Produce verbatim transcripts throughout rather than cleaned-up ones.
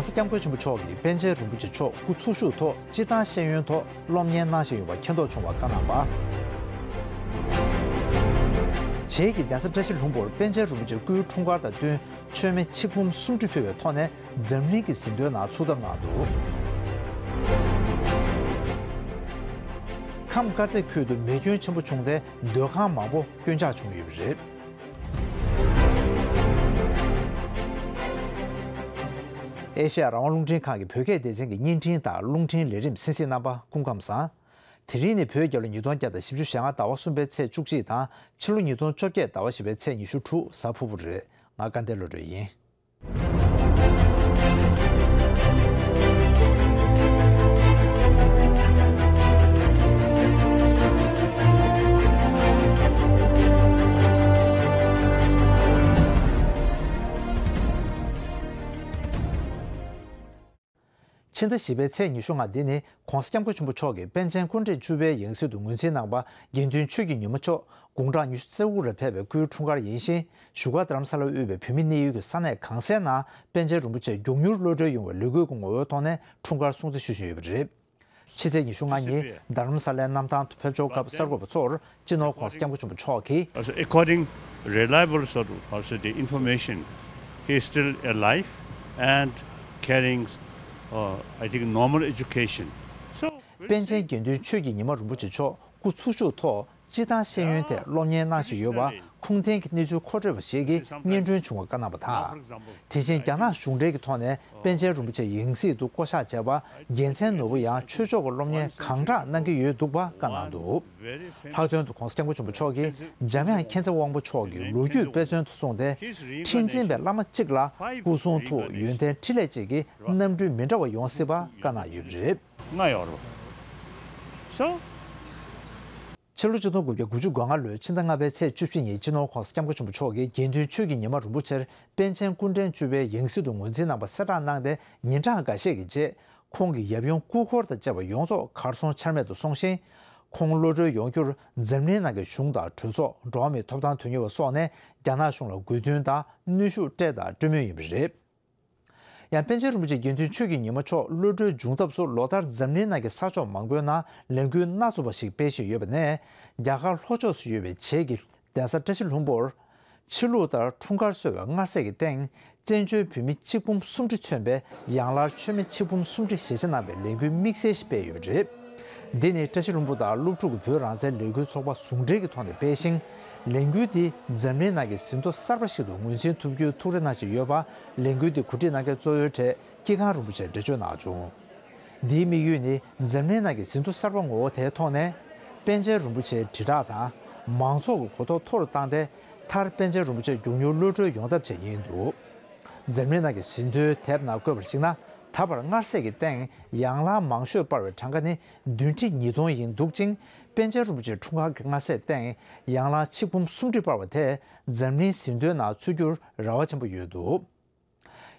༸གོང་ས་༸སྐྱབས་མགོན་ཆེན་པོ་མཆོག་གིས་པཎ་ཆེན་རིན་པོ་ཆེ་མཆོག་སྐུ་འཚོ་བཞུགས་ཐོག་སྤྱིར་བཏང་ཤེས་ཡོན་ཐོག་སློབ་གཉེར་གནང་བཞིན་ཡོད་པ་མཁྱེན་རྟོགས་བྱུང་བ་བཀའ་གནང་བ། བྱེས་ཀྱིས་གདན་ས་བཀྲ་ཤིས་ལྷུན་པོར་པཎ་ཆེན་རིན་པོ་ཆེ་སྐུའི་འཁྲུངས་སྐར་དང་བསྟུན་མཆོད་མེ་ཆིག་འབུམ་སུམ་ཁྲི་ཕུལ་བའི་ཐོག་ནས་འཛམ་གླིང་གི་ཟིན་ཐོའི་ནང་ཚུད་ཐབས་གནང་འདུག་ཁམས་དཀར་མཛེས་ཁུལ་དུ་མེ་སྐྱོན་ཆེན་པོ་བྱུང་སྟེ་སྡོད་ཁང་མང་པོ་སྐྱོན་ཆག་བྱུང་ཡོད་པ་རེད། ཨེ་ཤེ་ཡ་རང་དབང་རླུང་འཕྲིན་ཁང་གི་བོད་སྐད་སྡེ་ཚན་གྱི་བརྙན་འཕྲིན་དང་རླུང་འཕྲིན་ལས་རིམ་གསན་གཟིགས་རྣམ་པ་སྐུ་ཁམས་བཟང་། དེ་རིང་ནི་བོད་རྒྱལ་ལོ་ཉིས་སྟོང་བརྒྱ་དང་བཞི་བཅུ་ཞེ་ལྔ་ཟླ་བ་གསུམ་པའི་ཚེས་བཅུ་གཅིག་དང་ཕྱི་ལོ་ཉིས་སྟོང་བཅོ་བརྒྱད་ཟླ་བ་བཞི་པའི་ཚེས་ཉི་ཤུ་དྲུག་གཟའ་ཕུར་བུ་རེད། ང་སྐལ་ལྡན་བློ་གྲོས་ཡིན། ཕྱི་ཟླ་བཞི་པའི་ཚེས་ཉི་ཤུ་ལྔ་འདི་ནི་༸གོང་ས་༸སྐྱབས་མགོན་ཆེན་པོ་མཆོག་གིས་པཎ་ཆེན་སྐུ་ཕྲེང་བཅུ་པའི་ཡང་སྲིད་དུ་ངོས་འཛིན་གནང་བ་དགེ་འདུན་ཆོས་ཀྱི་ཉི་མ་མཆོག་དགུང་གྲངས་ཉི་ཤུ་རྩ་དགུ་ལ་ཕེབས་པའི་སྐུའི་འཁྲུངས་སྐར་ཡིན་ཞིང་། བཞུགས་སྒར་རྡ་རམ་ས་ལར་དབུས་པའི་བོད་མི་གནས་ཡུལ་གྱི་ས་གནས་གང་སའི་ནང་པཎ་ཆེན་རིན་པོ་ཆེ་མགྱོགས་མྱུར་གློད་གྲོལ་ཡོང་བའི་ལས་འགུལ་གྱི་ངོ་བོའི་ཐོག་ནས་འཁྲུངས་སྐར་སྲུང་བརྩི་ཞུ་བཞིན་ཡོད་པ་རེད། ཕྱི་ཚེས་ཉི་ཤུ་ལྔ་ཉིན་རྡ་རམ་ས་ལའི་གནམ་ཐང་དུ་ཕེབས་འབྱོར་སྐབས་གསར་འགོད་པ་ཚོར་སྤྱི་ནོར་༸གོང་ས་༸སྐྱབས་མགོན་ཆེན་པོ་མཆོག་གིས། According reliable sort of, how should I say, the information, he is still alive and carrying, uh, I think, normal education. So, པཎ་ཆེན་དགེ་འདུན་ཆོས་ཀྱི་ཉི་མ་རིན་པོ་ཆེ་མཆོག་སྐུ་འཚོ་བཞུགས་ཐོག་སྤྱིར་བཏང་ཤེས་ཡོན་ཐད་སློབ་གཉེར་གནང་བཞིན་ཡོད་པ་ཁུངས་ལྡན་གྱི་གནས་ཚུལ་མཁོ་སྤྲོད་པ་ཞིག་གིས་སྙན་སྒྲོན་བྱུང་བ་བཀའ་གནང་བ་དང་། དེ་བཞིན་རྒྱ་ནག་གཞུང་འབྲེལ་གྱི་ཐོག་ནས་པཎ་ཆེན་རིན་པོ་ཆེ་ཡང་སྲིད་དུ་བསྐོ་གཞག་བྱས་པ་རྒྱལ་མཚན་ནོར་བུ་ཡང་ཆོས་ཕྱོགས་ཀྱི་སློབ་གཉེར་གང་དྲག་གནང་གི་ཡོད་འདུག་པ་བཀའ་གནང་འདུག་ལྷག་དོན་དུ་༸གོང་ས་༸སྐྱབས་མགོན་ཆེན་པོ་མཆོག་གིས་འཇམ་དབྱངས་མཁྱེན་བརྩེ་དབང་པོ་མཆོག་གི་ལོ་རྒྱུས་དཔེ་མཚོན་དུ་བཟུང་སྟེ། ཁྲི་འཛིན་པའི་བླ་མ་གཅིག་ལ་སྐུ་གསུང་ཐུགས་ཡོན་ཏན་འཕྲིན་ལས་བཅས་ཀྱི་རྣམ་སྤྲུལ་མི་འདྲ་བ་ཡོང་སྲིད་པ་བཀའ་གནང་ཡོད་པ་རེད། ང་ཡོད་རེད། So། ཕྱི་ལོ་ཆིག་སྟོང་དགུ་བརྒྱ་དགུ་བཅུ་གོ་ལྔ་ལོའི་ཕྱི་ཟླ་ལྔ་པའི་ཚེས་བཅུ་བཞི་ཉིན་སྤྱི་ནོར་༸གོང་ས་༸སྐྱབས་མགོན་ཆེན་པོ་མཆོག་གིས་དགེ་འདུན་ཆོས་ཀྱི་ཉི་མ་རིན་པོ་ཆེར་པཎ་ཆེན་སྐུ་ཕྲེང་བཅུ་པའི་ཡང་སྲིད་དུ་ངོས་འཛིན་གནང་བ་གསལ་བསྒྲགས་གནང་སྟེ་ཉིན་གྲངས་འགའ་ཤས་ཀྱི་རྗེས། ཁོང་གི་ཡབ་ཡུམ་སྐུ་འཁོར་དང་བཅས་པ་ཡོངས་རྫོགས་གར་སོང་ཆ་མེད་དུ་སོང་ཞིང་། ཁོང་གློད་གྲོལ་ཡོང་རྒྱུར་འཛམ་གླིང་ནང་གི་གཞུང་དང་གྲོས་ཚོགས། འགྲོ་བ་མིའི་ཐོབ་ཐང་དོན་གཉེར་བ་སོགས་ནས་རྒྱ་ནག་གཞུང་ལ་དགོས་འདུན་དང་གནོན་ཤུགས་སྤྲད་དང་སྤྲོད་མུས་ཡིན་པ་རེད། ཡང་པཎ་ཆེན་རིན་པོ་ཆེ་དགེ་འདུན་ཆོས་ཀྱི་ཉི་མ་མཆོག་གློད་གྲོལ་འབྱུང་ཐབས་སུ་ལོ་ལྟར་འཛམ་གླིང་ནང་གི་ས་ཕྱོགས་མང་པོའི་ནང་ལས་འགུལ་སྣ་ཚོགས་པ་ཞིག་སྤེལ་བཞིན་ཡོད་པ་ནས། རྒྱ་གར་ལྷོ་ཕྱོགས་སུ་ཡོད་པའི་བྱེས་ཀྱི་གདན་ས་བཀྲ་ཤིས་ལྷུན་པོར་ཆོས་ལུགས་ལྟར་འཁྲུངས་སྐར་གསོལ་བའི་མངར་ཟས་ཀྱི་སྟེང་། བཙན་བྱོལ་བོད་མི་གཅིག་འབུམ་སུམ་ཁྲི་མཚོན་པས་ཡང་སླར་མཆོད་མེ་ཆིག་འབུམ་སུམ་ཁྲི་ཞལ་ཕྱེ་གནང་བའི་ལས་འགུལ་དམིགས་བསལ་ཞིག་སྤེལ་ཡོད་པ་རེད། འདི་ནི་བཀྲ་ཤིས་ལྷུན་པོ་དང་སློབ་ཕྲུག་གི་བོད་རང་བཙན་ལས་འགུལ་ཚོགས་པ་ཟུང་འབྲེལ་གྱི་ཐོག་ནས་སྤེལ་ཞིང་། ལས་འགུལ་འདི་འཛམ་གླིང་ནང་གི་ཟིན་ཐོ་གསར་པ་ཞིག་ཏུ་ངོས་འཛིན་ཐུབ་རྒྱུའི་ཐུགས་རེ་གནང་བཞིན་ཡོད་པ་ལས་འགུལ་འདི་གོ་སྒྲིག་གནང་མཁན་གཙོ་བོའི་གྲས་སྐྱིད་སྒང་རིན་པོ་ཆེས་འགྲེལ་བརྗོད་གནང་བྱུང་། འདིའི་དམིགས་ཡུལ་ནི་འཛམ་གླིང་ནང་གི་ཟིན་ཐོ་གསར་པ་ངོ་བོ་དེའི་ཐོག་ནས། པཎ་ཆེན་རིན་པོ་ཆེའི་དྲིལ་བསྒྲགས་དང་། མང་ཚོགས་ཀྱི་གོ་རྟོགས་མཐོ་རུ་བཏང་སྟེ། མཐར་པཎ་ཆེན་རིན་པོ་ཆེ་མགྱོགས་མྱུར་གློད་གྲོལ་ཡོང་ཐབས་བྱས་ཡིན་འདུག་འཛམ་གླིང་ནང་གི་ཟིན་ཐོའི་དེབ་ནང་བཀོད་པར་གཞིགས་ན། ད་བར་མངར་ཟས་ཀྱི་སྟེང་ཡང་སླར་མང་ཤོས་སྤར་བའི་གྲངས་ཀ་ནི་བདུན་ཁྲི་ཉིས་སྟོང་ཡིན་འདུག་ཅིང་། པཎ་ཆེན་རིན་པོ་ཆེའི་འཁྲུངས་སྐར་གྱི་མངར་ཟས་སྟེང་ཡང་སླར་ཆིག་འབུམ་སུམ་ཁྲི་སྤར་བ་དེས་འཛམ་གླིང་ཟིན་ཐོའི་ནང་ཚུད་རྒྱུར་རེ་བ་ཆེན་པོ་ཡོད་འདུག་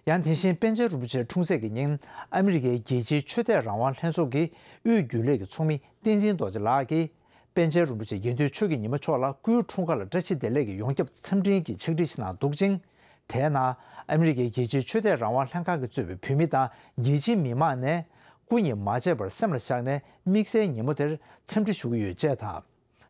ཡང་དེ་བཞིན་པཎ་ཆེན་རིན་པོ་ཆེའི་འཁྲུངས་ཚེས་ཀྱི་ཉིན། ཨ་མི་རི་ཀའི་རྒྱལ་སྤྱིའི་ཆོས་དད་རང་དབང་ལྷན་ཚོགས་ཀྱི་དབུས་རྒྱུན་ལས་ཀྱི་ཚོགས་མི་བསྟན་འཛིན་རྡོ་རྗེ་ལགས་ཀྱིས། པཎ་ཆེན་རིན་པོ་ཆེ་དགེ་འདུན་ཆོས་ཀྱི་ཉི་མ་མཆོག་ལ་སྐུའི་འཁྲུངས་སྐར་ལ་བཀྲ་ཤིས་བདེ་ལེགས་ཀྱི་ཡོངས་ཁྱབ་འཚམས་འཕྲིན་གྱི་ཕྱག་བྲིས་ཤིག་གནང་འདུག་ཅིང་། དེའི་ནང་ཨ་མི་རི་ཀའི་རྒྱལ་སྤྱིའི་ཆོས་དད་རང་དབང་ལྷན་ཁང་གིས་གཙོས་པའི་བོད་མི་དང་རྒྱལ་སྤྱིའི་མི་མང་ནས་སྐུ་ཉིད་མ་བརྗེད་པར་སེམས་ལ་བཞག་ནས་དམིགས་བསལ་ཉིན་མོ་དེར་འཚམས་འདྲི་ཞུ་གི་ཡོད་ཅེས་དང་།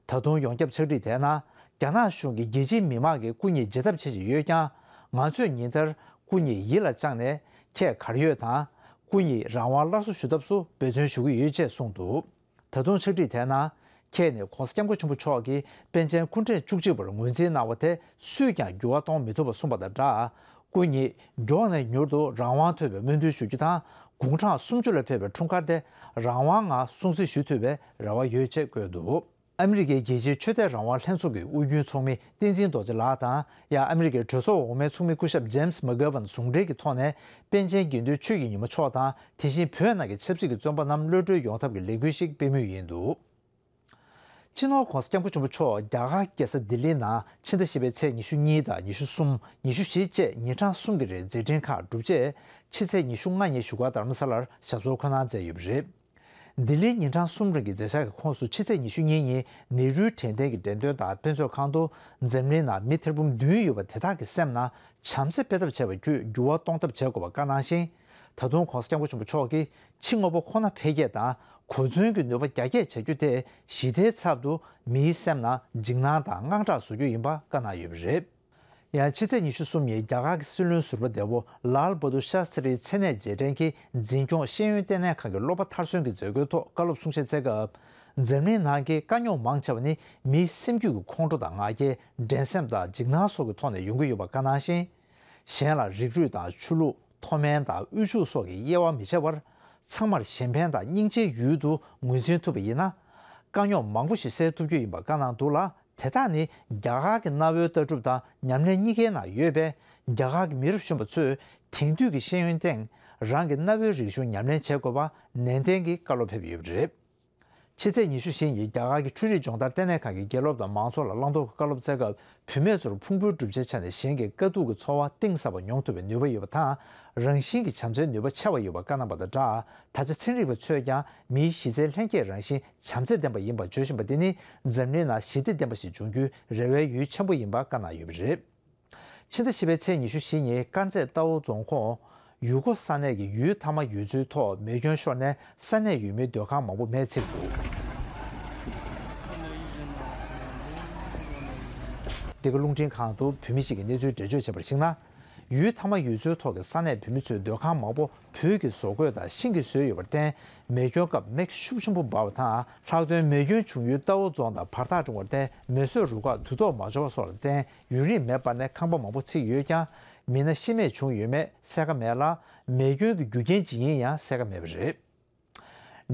ད་དུང་ཡོངས་ཁྱབ་ཕྱག་བྲིས་དེའི་ནང་། རྒྱ་ནག་གཞུང་གིས་རྒྱལ་སྤྱིའི་མི་མང་གིས་སྐུ་ཉིད་བརྗེད་ཐབས་བྱེད་བཞིན་ཡོད་ཀྱང་། ང་ཚོས་ཉིན་ལྟར་སྐུ་ཉིད་ཡིད་ལ་བཅངས་ནས་ཁྱེད་གར་ཡོད་དང་། སྐུ་ཉིད་རང་དབང་སླར་གསོ་ཞུ་ཐབས་སུ་འབད་བརྩོན་ཞུ་གི་ཡོད་ཅེས་གསུངས་འདུག་ད་དུང་ཕྱག་བྲིས་དེའི་ནང་། ཁྱེད་ནི་༸གོང་ས་༸སྐྱབས་མགོན་ཆེན་པོ་མཆོག་གིས་པཎ་ཆེན་སྐུ་ཕྲེང་བཅུ་གཅིག་པར་ངོས་འཛིན་གནང་བ་དེ་སུས་ཀྱང་འགྱུར་བ་གཏོང་མི་ཐུབ་པ་གསུངས་པ་དང་སྦྲགས། སྐུ་ཉིད་མགྱོགས་ནས་མྱུར་དུ་རང་དབང་ཐོབ་པའི་སྨོན་འདུན་ཞུ་རྒྱུ་དང་། དགུང་གྲངས་སུམ་ཅུ་ལ་ཕེབས་པའི་འཁྲུངས་སྐར་དེ་རང་དབང་ངང་སྲུང་བརྩི་ཞུ་ཐུབ་པའི་རེ་བ་ཡོད་ཅེས་བཀོད་འདུག་ཨ་མི་རི་ཀའི་རྒྱལ་སྤྱིའི་ཆོས་དད་རང་དབང་ལྷན་ཚོགས་ཀྱི་དབུས་རྒྱུན་ཚོགས་མི་བསྟན་འཛིན་རྡོ་རྗེ་ལགས་དང་། ཡང་ཨ་མི་རི་ཀའི་གྲོས་ཚོགས་འོག་མའི་ཚོགས་མི་སྐུ་ཞབས་ཇེམ་སི་མེག་གྷོ་ཝན་ཟུང་འབྲེལ་གྱི་ཐོག་ནས། པཎ་ཆེན་དགེ་འདུན་ཆོས་ཀྱི་ཉི་མ་མཆོག་དང་། དེ་བཞིན་བོད་ནང་གི་ཆབ་སྲིད་ཀྱི་བཙོན་པ་རྣམས་གློད་གྲོལ་ཡོང་ཐབས་ཀྱི་ལས་འགུལ་ཞིག་སྤེལ་མུས་ཡིན་འདུག་སྤྱི་ནོར་༸གོང་ས་༸སྐྱབས་མགོན་ཆེན་པོ་མཆོག་རྒྱ་གར་རྒྱལ་ས་ལྡི་ལིའི་ནང་ཕྱི་ཟླ་བཞི་པའི་ཚེས་ཉི་ཤུ་གཉིས་དང་ཉི་ཤུ་གསུམ། ཉི་ཤུ་བཞི་བཅས་ཉིན་གྲངས་གསུམ་གྱི་རིང་མཛད་འཕྲིན་ཁག་གྲུབ་རྗེས། ཕྱི་ཚེས་ཉི་ཤུ་ལྔ་ཉིན་བཞུགས་སྒར་རྡ་རམ་ས་ལར་ཞབས་སོར་འཁོད་གནང་མཛད་ཡོད་པ་རེད། ལྡི་ལིའི་ཉིན་གྲངས་གསུམ་རིང་གི་མཛད་འཆར་གྱི་ཁོངས་སུ་ཕྱི་ཚེས་ཉི་ཤུ་གཉིས་ཉིན་ནེ་རུའི་དྲན་རྟེན་གྱི་འགྲེམས་སྟོན་དང་དཔེ་མཛོད་ཁང་དུ་འཛམ་གླིང་ནང་མི་ཐེར་འབུམ་བདུན་ཡོད་པ་དེ་དག་གི་སེམས་ནང་བྱམས་བརྩེ་སྤེལ་ཐབས་བྱེད་པ་བརྒྱུད་འགྱུར་བ་གཏོང་ཐབས་བྱེད་དགོས་པ་བཀའ་གནང་ཞིང་། ད་དུང་༧གོང་ས་༧སྐྱབས་མགོན་ཆེན་པོ་མཆོག་གིས་ཕྱི་དངོས་པོ་ཁོ་ན་འཕེལ་རྒྱས་དང་གོ་མཚོན་གྱི་ནུས་པ་རྒྱ་སྐྱེད་བྱ་རྒྱུ་དེ་ཞི་བདེའི་ཚབ་ཏུ་མིའི་སེམས་ནང་འཇིགས་སྣང་དང་དངངས་སྐྲག་བཟོ་རྒྱུ་ཡིན་པ་བཀའ་གནང་ཡོད་པ་རེད། ཡང་ཕྱི་ཚེས་ཉི་ཤུ་གསུམ་ཉིན་རྒྱ་གར་གྱི་སྲིད་བློན་ཟུར་པ་འདས་པོ་ལཱལ་བྷ་དུར་ཤཱ་སི་ཏྲིའི་མཚན་གནས་རྗེས་དྲན་གྱི་འཛིན་སྐྱོང་ཤེས་ཡོན་ལྟེ་གནས་ཁང་གི་སློབ་པ་མཐར་སོན་གྱི་མཛད་སྒོའི་ཐོག་བཀའ་སློབ་གསུང་བཤད་བྱས་སྐབས། འཛམ་གླིང་ནང་གི་དཀའ་རྙོག་མང་ཆེ་བ་ནི་མིའི་སེམས་རྒྱུད་ཀྱི་ཁོང་ཁྲོ་དང་ང་རྒྱལ། འགྲན་སེམས་དང་འཇིགས་སྣང་སོགས་ཀྱི་ཐོག་ནས་ཡོང་གི་ཡོད་པ་བཀའ་གནང་ཞིང་། གཞན་ལ་རིགས་རུས་དང་ཆོས་ལུགས། མཐོ་དམན་དང་དབུལ་ཕྱུག་སོགས་ཀྱི་དབྱེ་བ་མི་བྱེད་པར། ཚང་མར་གཞན་ཕན་དང་སྙིང་རྗེའི་ཡུལ་དུ་ངོས་འཛིན་ཐུབ་པ་ཡིན་ན། དཀའ་རྙོག་མང་པོ་ཞིག་སེལ་ཐུབ་རྒྱུ་ཡིན་པ་བཀའ་གནང་འདུག་ལ། དེ་དག་ནི་རྒྱ་གར་གྱི་གནའ་བོའི་ལྟ་གྲུབ་དང་ཉམས་ལེན་གཉིས་ཀའི་ནང་ཡོད་པས། རྒྱ་གར་གྱི་མི་རབས་གཞོན་པ་ཚོས་དེང་དུས་ཀྱི་ཤེས་ཡོན་སྟེང་རང་གི་གནའ་བོའི་རིག་གཞུང་ཉམས་ལེན་བྱེད་དགོས་པ་ནན་ཏན་གྱིས་བཀའ་སློབ་ཕེབས་ཡོད་པ་རེད། ཕྱི་ཚེས་ཉི་ཤུ་བཞི་ཉིན་རྒྱ་གར་གྱི་འཕྲུལ་རིག་སྦྱོང་བརྡར་ལྟེ་གནས་ཁང་གི་དགེ་སློབ་དང་མང་ཚོགས་ལ་བླང་དོར་གྱི་བཀའ་སློབ་སྩལ་སྐབས། བུད་མེད་ཚོར་ཕུང་པོའི་གྲུབ་ཆའི་ཆ་ནས་གཞན་གྱི་དཀའ་སྡུག་གི་ཚོར་བ་གཏིང་ཟབ་པ་མྱོང་ཐུབ་པའི་ནུས་པ་ཡོད་པ་དང་། རང་བཞིན་གྱིས་བྱམས་བརྩེའི་ནུས་པ་ཆེ་བ་ཡོད་པ་བཀའ་གནང་བ་དང་སྦྲགས། ད་ཆ་ཚན་རིག་པ་ཚོས་ཀྱང་མིའི་གཞི་རྩའི་ལྷན་སྐྱེས་རང་བཞིན་བྱམས་བརྩེ་ལྡན་པ་ཡིན་པ་བརྗོད་བཞིན་པ་འདི་ནི། འཛམ་གླིང་ནང་ཞི་བདེ་ལྡན་པ་ཞིག་འབྱུང་རྒྱུའི་རེ་བའི་ཡུལ་ཆེན་པོ་ཡིན་པ་བཀའ་གནང་ཡོད་པ་རེད། ཕྱི་ཟླ་བཞི་པའི་ཚེས་ཉི་ཤུ་བཞི་ཉིན་དཀར་མཛེས་རྟའུ་རྫོང་ཁོངས་ཡུ་གོ་ས་གནས་ཀྱི་ཡུལ་མཐའ་མ་ཡུལ་ཚོའི་ཐོག་མེ་སྐྱོན་ཤོར་ནས་ས་གནས་ཡུལ་མིའི་སྡོད་ཁང་མང་པོ་མེས་ཚིག་འདུག་འདི་ག་རླུང་འཕྲིན་ཁང་དུ་བོད་མི་ཞིག་གིས་གནས་ཚུལ་འགྲེལ་བརྗོད་བྱས་པར་གཞིགས་ན། ཡུལ་མཐའ་མ་ཡུལ་ཚོའི་ཐོག་གི་ས་གནས་བོད་མི་ཚོའི་སྡོད་ཁང་མང་པོ་བོད་ཀྱི་བཟོ་བཀོད་དང་ཤིང་གིས་བཟོས་ཡོད་པར་བརྟེན། མེ་སྐྱོན་སྐབས་མེ་ཤུགས་ཆེན་པོ་འབར་བ་དང་། ལྷག་དོན་མེ་སྐྱོན་བྱུང་ཡུལ་རྟའུ་རྫོང་དང་བར་ཐག་རིང་བར་བརྟེན། མེ་གསོད་རུ་ཁག་དུས་ཐོག་མ་འབྱོར་བ་སོགས་ལ་བརྟེན། ཡུན་རིང་མེ་འབར་ནས་ཁང་པ་མང་པོ་ཚིག་ཡོད་ཀྱང་། མི་སྣ་ཤི་རྨས་བྱུང་ཡོད་མེད་གསལ་ཁ་མེད་ལ། མེ་སྐྱོན་གྱི་རྒྱུ་རྐྱེན་ཇི་ཡིན་ཡང་གསལ་ཁ་མེད་པ་རེད།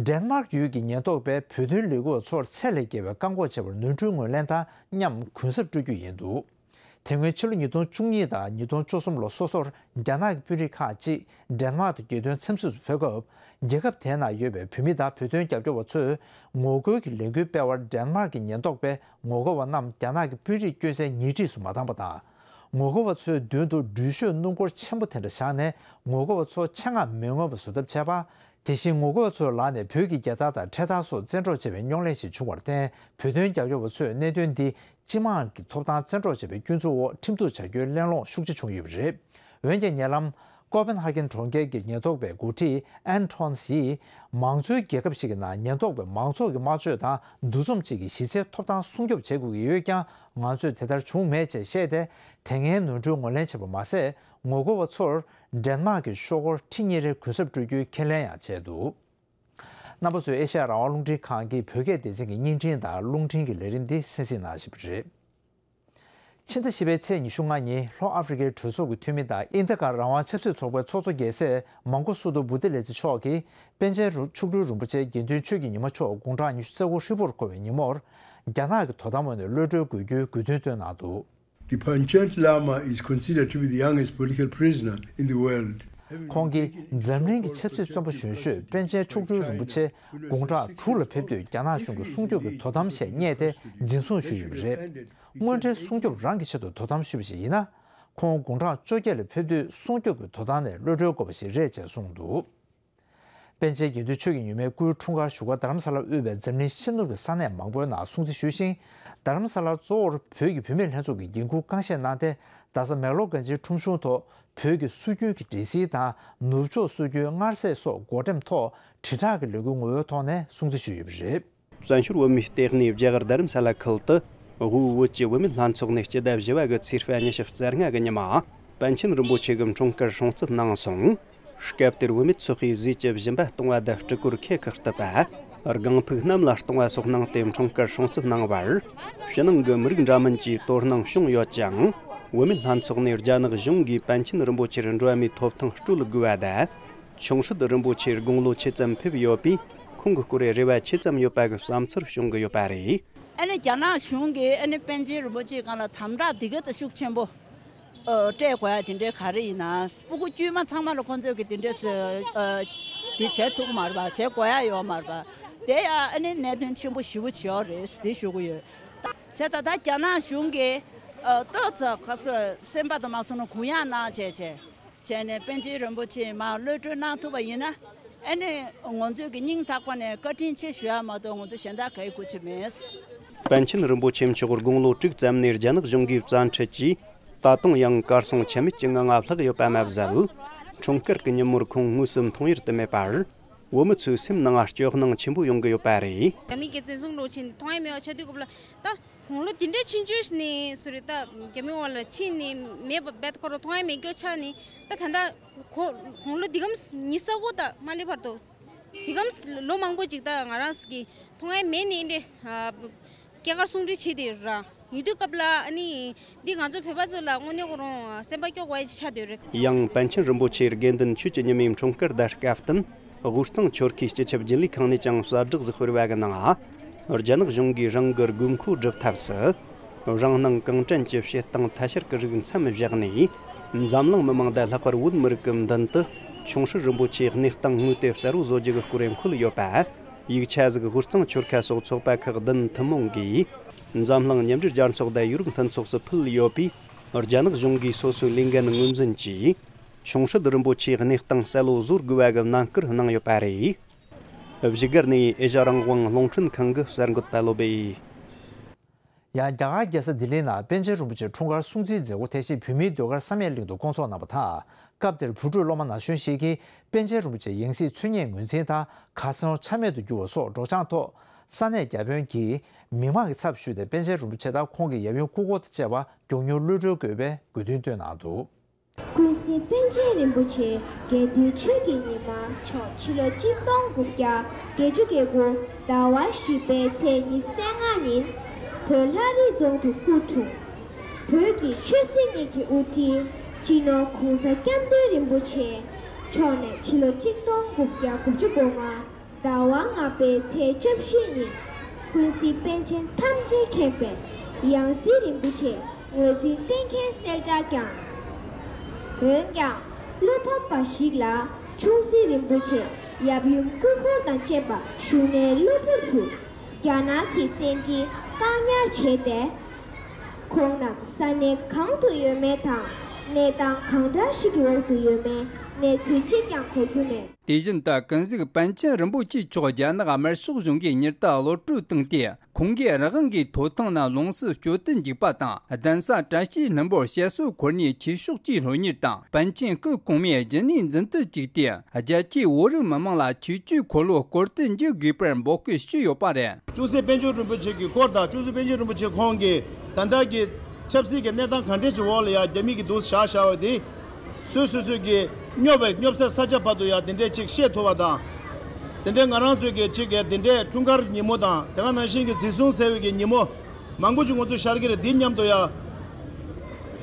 ཌེན་མཱརཀ་ཡུལ་གྱི་ཉེན་རྟོག་པས་བོད་དོན་ལས་འགུལ་བ་ཚོར་ཚད་ལས་བརྒལ་བའི་བཀག་འགོག་བྱས་པར་ནོར་འཁྲུལ་ངོས་ལེན་དང་མཉམ་གུན་གསབ་སྤྲོད་རྒྱུ་ཡིན་འདུག་དེ་སྔོན་ཕྱི་ལོ་ཉིས་སྟོང་བཅུ་གཉིས་དང་ཉིས་སྟོང་བཅུ་གསུམ་ལོ་སོ་སོར་རྒྱ་ནག་གི་དཔོན་རིགས་ཁག་ཅིག་ཌེན་མཱརཀ་དུ་རྒྱལ་དོན་འཚམས་གཟིགས་སུ་ཕེབས་སྐབས། རྒྱལ་ཁབ་དེའི་ནང་ཡོད་པའི་བོད་མི་དང་བོད་དོན་རྒྱབ་སྐྱོར་བ་ཚོས་ངོ་རྒོལ་གྱི་ལས་འགུལ་སྤེལ་བར། ཌེན་མཱརཀ་གི་ཉེན་རྟོག་པས་ངོ་རྒོལ་བ་རྣམས་རྒྱ་ནག་གི་དཔོན་རིགས་བསྐྱོད་སའི་ཉེ་འཁྲིས་སུ་མ་བཏང་པ་དང་། ངོ་རྒོལ་བ་ཚོའི་མདུན་དུ་འགྲུལ་བཞུད་སྣུམ་འཁོར་ཆེན་པོ་དེ་འདྲ་བཞག་ནས། ངོ་རྒོལ་བ་ཚོ་ཆེད་མངགས་མི་མངོན་པ་བཟོ་ཐབས་བྱས་པ། དེ་བཞིན་ངོ་རྒོལ་བ་ཚོའི་ལག་ནས་བོད་ཀྱི་རྒྱལ་དར་དང་འཕྲེད་དར་སོགས་བཙན་འཕྲོག་བྱས་པའི་རྙོག་གླེང་ཞིག་བྱུང་བར་བརྟེན། བོད་དོན་རྒྱབ་སྐྱོར་བ་ཚོས་གནད་དོན་འདི་སྤྱི་དམངས་ཀྱི་ཐོབ་ཐང་བཙན་འཕྲོག་བྱས་པའི་སྐྱོན་འཛུགས་འོག་ཁྲིམས་གཏུག་བྱ་རྒྱུའི་གླེང་སློང་ཤུགས་ཆེ་བྱུང་ཡོད་པ་རེད། འོན་ཀྱང་། ཉེ་ལམ་ཀོ་པན་ཧ་གྷན་གྲོང་ཁྱེར་གྱི་ཉེན་རྟོག་པའི་འགོ་ཁྲིད་ཨན་ཐོན་སི་ཡིས། མང་གཙོའི་རྒྱལ་ཁབ་ཞིག་གི་ནང་ཉེན་རྟོག་པས་མང་ཚོགས་ཀྱི་དམར་གཅོད་དང་འདུ་འཛོམས་བཅས་ཀྱི་གཞི་རྩའི་ཐོབ་ཐང་སྲུང་སྐྱོབ་བྱེད་དགོས་ཀྱི་ཡོད་ཀྱང་། ང་ཚོས་དེ་ལྟར་བྱུང་མེད་ཅེས་བཤད་དེ། དེ་སྔའི་ནོར་འཁྲུལ་ངོས་ལེན་བྱས་པ་མ་ཟད། ངོ་རྒོལ་བ་ཚོར་ཌེན་མཱརཀ་གི་ཤོག་སྒོར་ཁྲི་གཉིས་རེ་གུན་གསབ་སྤྲོད་རྒྱུའི་ཁས་ལེན་ཡང་བྱས་འདུག་རྣམ་པ་ཚོས་ཨེ་ཤ་ཡ་རང་དབང་རླུང་འཕྲིན་ཁང་གི་བོད་སྐད་སྡེ་ཚན་གྱི་བརྙན་འཕྲིན་དང་རླུང་འཕྲིན་གྱི་ལས་རིམ་འདི་གསན་གཟིགས་གནང་བཞིན་པ་རེད། ཕྱི་ཟླ་བཞི་པའི་ཚེས་ཉི་ཤུ་ལྔ་ཉིན་ལྷོ་ཨ་ཧྥེ་རི་ཁའི་གྲོས་ཚོགས་ཀྱི་འཐུས་མི་དང་ཨིན་ད་གྷལ་རང་དབང་ཆབ་སྲིད་ཚོགས་པའི་ཚོགས་གཙོ་རྒྱལ་སྲས་མང་གོ་སུ་དུ་བུ་ཏི་ལེ་ཙི་མཆོག་གིས་པཎ་ཆེན་མཆོག་སྤྲུལ་རིན་པོ་ཆེ་དགེ་འདུན་ཆོས་ཀྱི་ཉི་མ་མཆོག་དགུང་གྲངས་ཉི་ཤུ་རྩ་དགུ་ཧྲིལ་པོར་འཁོར་བའི་ཉིན་མོར། རྒྱ་ནག་གི་དོ་དམ་འོག་ནས་གློད་གྲོལ་དགོས་རྒྱུའི་དགོས་འདུན་བཏོན་གནང་འདུག The Panchen Lama is considered to be the youngest political prisoner in the world. ཁོང་གིས་འཛམ་གླིང་གི་ཆབ་སྲིད་བཙོན་པ་གཞོན་ཤོས་པཎ་ཆེན་མཆོག་སྤྲུལ་རིན་པོ་ཆེ་དགུང་གྲངས་དྲུག་ལ་ཕེབས་དུས། རྒྱ་ནག་གཞུང་གིས་སྲུང་སྐྱོབ་ཀྱི་དོ་དམ་ཞེས་བསྙད་དེ་འཛིན་བཟུང་ཞུས་ཡོད་པ་རེད། དངོས་འབྲེལ་སྲུང་སྐྱོབ་རང་གི་ཆེད་དུ་དོ་དམ་ཞུས་པ་ཞིག་ཡིན་ན། ཁོང་དགུང་གྲངས་བཅོ་བརྒྱད་ལ་ཕེབས་དུས་སྲུང་སྐྱོབ་ཀྱི་དོ་དམ་ནས་གློད་གྲོལ་དགོས་པ་ཞིག་རེད་ཅེས་གསུངས་འདུག་པཎ་ཆེན་དགེ་འདུན་ཆོས་ཀྱི་ཉི་མའི་སྐུའི་འཁྲུངས་སྐར་བཞུགས་སྒར་རྡ་རམ་ས་ལར་དབུས་པའི་འཛམ་གླིང་ཤར་ནུབ་ཀྱི་ས་གནས་མང་པོའི་ནང་སྲུང་བརྩི་ཞུས་ཤིང་། རྡ་རམ་ས་ལར་གཙོ་བོར་བོད་ཀྱི་བུད་མེད་ལྷན་ཚོགས་ཀྱི་འགན་འཁུར་རྐང་བཞེས་གནང་སྟེ། རྡ་ས་མེག་ལོར་གན་ཇིའི་ཁྲོམ་གཞུང་ཐོག་བོད་ཀྱི་སྲོལ་རྒྱུན་གྱི་འདྲེ་སིལ་དང་ནུབ་ཕྱོགས་སྲོལ་རྒྱུན་མངར་ཟས་སོགས་བགོ་འགྲེམས་ཐོག་དྲིལ་བསྒྲགས་ཀྱི་ལས་འགུལ་ངོ་བོའི་ཐོག་ནས་སྲུང་བརྩི་ཞུས་ཡོད་པ་རེད། བཙན་བྱོལ་བོད་མིའི་ལྟེ་གནས་རྒྱ་གར་རྡ་རམ་ས་ལ་ཁུལ་དུ། དབུས་བོད་ཀྱི་བུད་མེད་ལྷན་ཚོགས་ནས་སྤྱི་ཟླ་བཞི་པ་གི་ཚེས་གཉིས་ཉི་ཤུ་རྩ་ལྔ་གི་ཉི་མ། པཎ་ཆེན་རིན་པོ་ཆེ་གི་འཁྲུངས་སྐར་སྲུང་བརྩི་གནང་སོང་། སྐབས་དེར་བུད་མེད་ཚོགས་པས་ཟས་ཀྱི་སྦྱིན་པ་གཏོང་བ་དང་སྤྲུལ་སྐོར་ཁེ་ཁག་གཏུབ་པ། སྒང་ཕུག་གནམ་ལ་གཏོང་བ་སོགས་གནང་སྟེ་འཁྲུངས་སྐར་སྲུང་བརྩི་གནང་བར། ཕྱི་ནང་གི་མི་རིགས་འདྲ་མིན་གྱིས་དོ་སྣང་བྱུང་ཡོད་ཅིང་། བུད་མེད་ལྷན་ཚོགས་ནས་རྒྱ་ནག་གཞུང་གིས་པཎ་ཆེན་རིན་པོ་ཆེར་འགྲོ་བ་མིའི་ཐོབ་ཐང་སྤྲོད་དགོས་པ་དང་། ཆུང་སྲིད་རིན་པོ་ཆེ་དགུང་ལོ་ཆེ་ཙམ་ཕེབས་ཡོད་པས། ཁོང་གི་སྐོར་རེ་བ་ཆེ་ཙམ་ཡོད་པ་གི་བསམ་ཚུལ་བྱུང་གི་ཡོད་པ་རེད། ཨ་ནི་རྒྱ་ནག་གཞུང་གིས་ཨ་ནི་པཎ་ཆེན་རིན་པོ་ཆེའི་སྒང་ལ་དམ་དྲག་འདི་ག་ཙམ་ཤུགས་ཆེན་པོ་ཨ་སྤྲད་དགོས་ཡ་དེ་འདྲའི་ག་རེ་ཡིན་ན། སྤུ་གུ་དཀྱུས་མ་ཚང་མ་ལ་ཁོང་ཚོས་ཀྱི་དེ་འདྲས་ཨ་དེ་བྱེད་ཐུབ་ཀྱི་མ་རེད་པ། བྱེད་དགོས་ཡ་ཡོད་མ་རེད་པ། དེ་ཡ་ཨ་ནི་གནད་དོན་ཆེན་པོ་ཞེ་པོ་ཅིག་ཡོད་རེད་དེ་ཞུ་གི་ཡོད། བྱས་ཙང་ད་རྒྱ་ནག་གཞུང་གིས་ཨ་ཏོག་ཙམ་ག་ཚོད་སེམས་པ་དང་མ་སོང་ན་གུ་ཡངས་གནང་བྱས་བྱས། བྱས་ནས་པཎ་ཆེན་རིན་པོ་ཆེ་མར་གློད་གྲོལ་གནང་ཐུབ་པ་ཡིན་ན། ཨ་ནི་ང་ཚོས་ཀྱི་སྙིང་ཐག་པ་ནས་བཀའ་དྲིན་ཆེ་ཞུ་ཡ་མ་གཏོགས་ང་ཚོ་གཞན་དག་གའི་གུ་ཆེ་མེད། པཎ་ཆེན་རིན་པོ་ཆེ་མཆོག་དགུང་ལོ་དྲུག་ཙམ་ནས་རྒྱ་ནག་གཞུང་གིས་བཙན་ཁྲིད་ཀྱིས་ད་དུང་ཡང་གར་སོང་ཆད་མེད་ཀྱི་ངང་ལྷག་ཡོད་པ་མ་ཟད། འཁྲུངས་སྐར་གྱི་ཉིན་མོར་ཁོང་དངོས་སུ་མཐོང་ཡུལ་དུ་མེད་པར། བོད་མི་ཚོའི་སེམས་ནང་སྐྱོ་སྣང་ཆེན་པོ་ཡོང་གི་ཡོད་པ་རེད། རྒྱ་མི་སྐད་བཙན་བཟུང་འགྲོ་ཕྱིན་མཐོང་ཡ་མེད་པ་ཆགས་དུས་སྐབས་ལ། ད་དགུང་ལོ་འདི་འདྲའི་ཆུང་ཆུང་ནས་སུ་རེད། ད་རྒྱ་མི་འོག་ལ་ཕྱིན་ནས་མེད་པ་རྦད་ཁོ་རང་མཐོང་ཡ་མེད་སྐྱོ་ཆགས་ནས། ད་ད་ལྟ་ཁོ་དགུང་ལོ་འདི་གམ་ཉི་ཤུ་རྩ་དགུ་ད་མ་སླེབས་བར་དུ། དེ་གམ་ལོ་མང་པོ་ཅིག་ད་ང་རང་གིས་མཐོང་ཡ་མེད་ནི་འདི་འདྲ་སྐྱེས་སྐར་སྲུང་བརྩི་བྱེད་དེ་ར་ཡིན་དུས་སྐབས་ལ། ཨ་ནི་འདི་ང་ཚོ་བོད་པ་ཚོ་ལ་དངོས་གནས་ཁོ་རང་སེམས་པ་སྐྱོ་དགོས་ཡ་ཅིག་ཆགས་བསྡད་རེད། ཡང་པཎ་ཆེན་རིན་པོ་ཆེའི་དགེ་འདུན་ཆོས་ཀྱི་ཉི་མའི་འཁྲུངས་སྐར་དང་སྐབས་བསྟུན། དབུས་གཙང་ཆོལ་ཁའི་སྤྱི་ཁྱབ་རྒྱུན་ལས་ཁང་ནས་ཀྱང་གསལ་བསྒྲགས་ཤིག་སྤེལ་བ་གི་ནང་། རྒྱ་ནག་གཞུང་གིས་རང་གི་དགོས་མཁོ་བསྒྲུབ་ཐབས་སུ། རང་སྣང་གང་དྲན་གྱི་བྱེད་སྟངས་ཐ་ཤལ་གྱི་རིགས་མཚམས་བཞག་ནས། འཛམ་གླིང་མི་མང་དང་ལྷག་པར་བོད་མི་རིགས་ཀྱི་མདུན་དུ་ཆུང་ཧྲི་རིན་པོ་ཆེའི་གནས་སྟངས་དངོས་དེ་གསལ་བོ་བཟོ་རྒྱུ་གི་སྐོར་འཁོད་ཡོད་པ། ཡིག་ཆ་ཟིག་དབུས་གཙང་ཆོལ་ཁ་སོགས་ཚོགས་པ་ཁག་བདུན་ཐུན་མོང་གིས། འཛམ་གླིང་མཉམ་འབྲེལ་རྒྱལ་ཚོགས་དང་ཡུ་རོབ་མཐུན་ཚོགས་སུ་ཕུལ་ཡོད་པས། རྒྱ་ནག་གཞུང་གིས་སོ་སོའི་ལས་འགན་ངོས་འཛིན་གྱིས། ཆུང་ཧྲི་རིན་པོ་ཆེའི་གནས་སྟངས་གསལ་བོ་བཟོ་དགོས་པ་གི་ནན་སྐུལ་གནང་ཡོད་པ་རེད། བཞུགས་སྒར་ནས་ཨེ་ཤ་རང་དབང་རླུང་འཕྲིན་ཁང་གི་གསར་འགོད་པ་བློ་སྦེ། ཡང་རྒྱ་གར་རྒྱལ་ས་ལྡི་ལི་ནང་པཎ་ཆེན་རིན་པོ་ཆེ་འཁྲུངས་སྐར་སྲུང་བརྩིའི་མཛད་སྒོ་ཐེངས་ཤིག་བོད་མིའི་ཟློས་གར་བསམ་ཡས་གླིང་དུ་བསྐོང་ཚོགས་གནང་བ་དང་། སྐབས་དེར་བོད་ཕྲུག་སློབ་མ་ན་གཞོན་ཞིག་གིས་པཎ་ཆེན་རིན་པོ་ཆེའི་ཡང་སྲིད་འཚོལ་སྙེག་ངོས་འཛིན་དང་། ཁ་སང་ཆ་མེད་དུ་གྱུར་བ་སོགས་སྒྲོག་སྦྱང་ཐོག་ས་གནས་བརྒྱ་དཔོན་གྱིས་མི་མང་གི་ཚབ་ཞུས་ཏེ་པཎ་ཆེན་རིན་པོ་ཆེ་དང་ཁོང་གི་ཡབ་ཡུམ་སྐུ་འཁོར་དང་བཅས་པ་མགྱོགས་མྱུར་གློད་གྲོལ་དགོས་པའི་དགོས་འདུན་བཏོན་གནང་འདུག། ཀུན་གཟིགས་པཎ་ཆེན་རིན་པོ་ཆེ་དགེ་འདུན་ཆོས་ཀྱི་ཉི་མ་མཆོག་ཕྱི་ལོ་གཅིག་སྟོང་དགུ་བརྒྱ་བརྒྱད་ཅུ་གྱ་དགུ་ཟླ་བ་བཞི་པའི་ཚེས་ཉི་ཤུ་རྩ་ལྔ་ཉིན་བོད་ལྷ་རི་རྫོང་དུ་སྐུ་འཁྲུངས། བོད་ཀྱི་ཆོས་སྲིད་གཉིས་ཀྱི་དབུ་ཁྲིད་སྤྱི་ནོར་༸གོང་ས་༸སྐྱབས་མགོན་རིན་པོ་ཆེ་མཆོག་ནས་ཕྱི་ལོ་གཅིག་སྟོང་དགུ་བརྒྱ་དགུ་བཅུ་གོ་ལྔ་ཟླ་བ་ལྔ་པའི་ཚེས་བཅུ་བཞི་ཉིན་ཀུན་གཟིགས་པཎ་ཆེན་ཐམས་ཅད་མཁྱེན་པའི་ཡང་སྲིད་རིན་པོ་ཆེ་ངོས་འཛིན་གཏན་འཁེལ་གསལ་བསྒྲགས་བསྐྱངས། འོན་ཀྱང་བློ་ཕམ་པ་ཞིག་ལ་ཆུང་སྲིད་རིན་པོ་ཆེ་ཡབ་ཡུམ་སྐུ་འཁོར་དང་བཅས་པ་བཞུགས་གནས་གློ་བུར་དུ་རྒྱ་ནག་གི་བཙན་ཁྲིད་བཀག་ཉར་བྱས་ཏེ། ཁོང་རྣམས་ས་གནས་གང་དུ་ཡོད་མེད་དང་གནས་སྟངས་གང་འདྲ་ཞིག་གི་འོག་ཏུ་ཡོད་མེད་གནས་ཚུལ་གཅིག་ཀྱང་གོ་རྒྱུ་མེད། དེ་བཞིན་དུ་ཀུན་གཟིགས་པཎ་ཆེན་རིན་པོ་ཆེ་མཆོག་རྒྱ་ནག་དམར་ཤོག་གཞུང་གིས་ཉིན་ལྟར་གློད་བཀྲོལ་བཏང་སྟེ། ཁོང་གིས་རང་དབང་གི་ཐོབ་ཐང་ནང་ལོངས་སུ་སྤྱོད་དུ་འཇུག་པ་དང་། གདན་ས་བཀྲ་ཤིས་ལྷུན་པོར་ཞལ་གསོ་འཁོར་ནས་ཆོས་ཕྱོགས་ཀྱི་སློབ་གཉེར་དང་། པཎ་ཆེན་སྐུ་གོང་མའི་རྒྱུན་ལས་འཛིན་དུ་བཅུག་སྟེ། རྒྱལ་སྤྱིའི་བོད་རིགས་མི་མང་ལ་ཆོས་བརྒྱུད་འཁོར་ལོ་བསྐོར་དུ་འཇུག་དགོས་པར་འབོད་སྐུལ་ཞུས་ཡོད་པ་རེད། ཅུང་ཟད་པཎ་ཆེན་རིན་པོ་ཆེ་གི་སྐོར་དང་། ཅུང་ཟད་པཎ་ཆེན་རིན་པོ་ཆེ་ཁོང་གི་ད་ལྟ་གི་ཆབ་སྲིད་ཀྱི་གནས་སྟངས་ག་འདྲས་ཀྱི་འོག་ལ་ཡང་རྒྱ་མི་གིས་འདུག་བཞག་བཞག་པ་དེ། སོ་སོ་སོ་གི་སྙོབ་པའི་སྙོབ་ས་ས་ཆ་བར་དུ་ཡང་དེ་འདྲས་ཅིག་ཤེས་ཐུབ་པ་དང་། དེ་འདྲས་ང་རང་ཚོ་གི་ཅིག་གི་དེ་འདྲས་འཁྲུངས་སྐར་ཉིན་མོ་དང་། དེ་ག་ནང་བཞིན་གྱི་འཛིན་བཟུང་ཟེར་བའི་གི་ཉིན་མོ་མང་པོ་ཅིག་ང་ཚོ་ཤར་གི་རེད། དེ་མཉམ་དུ་ཡང་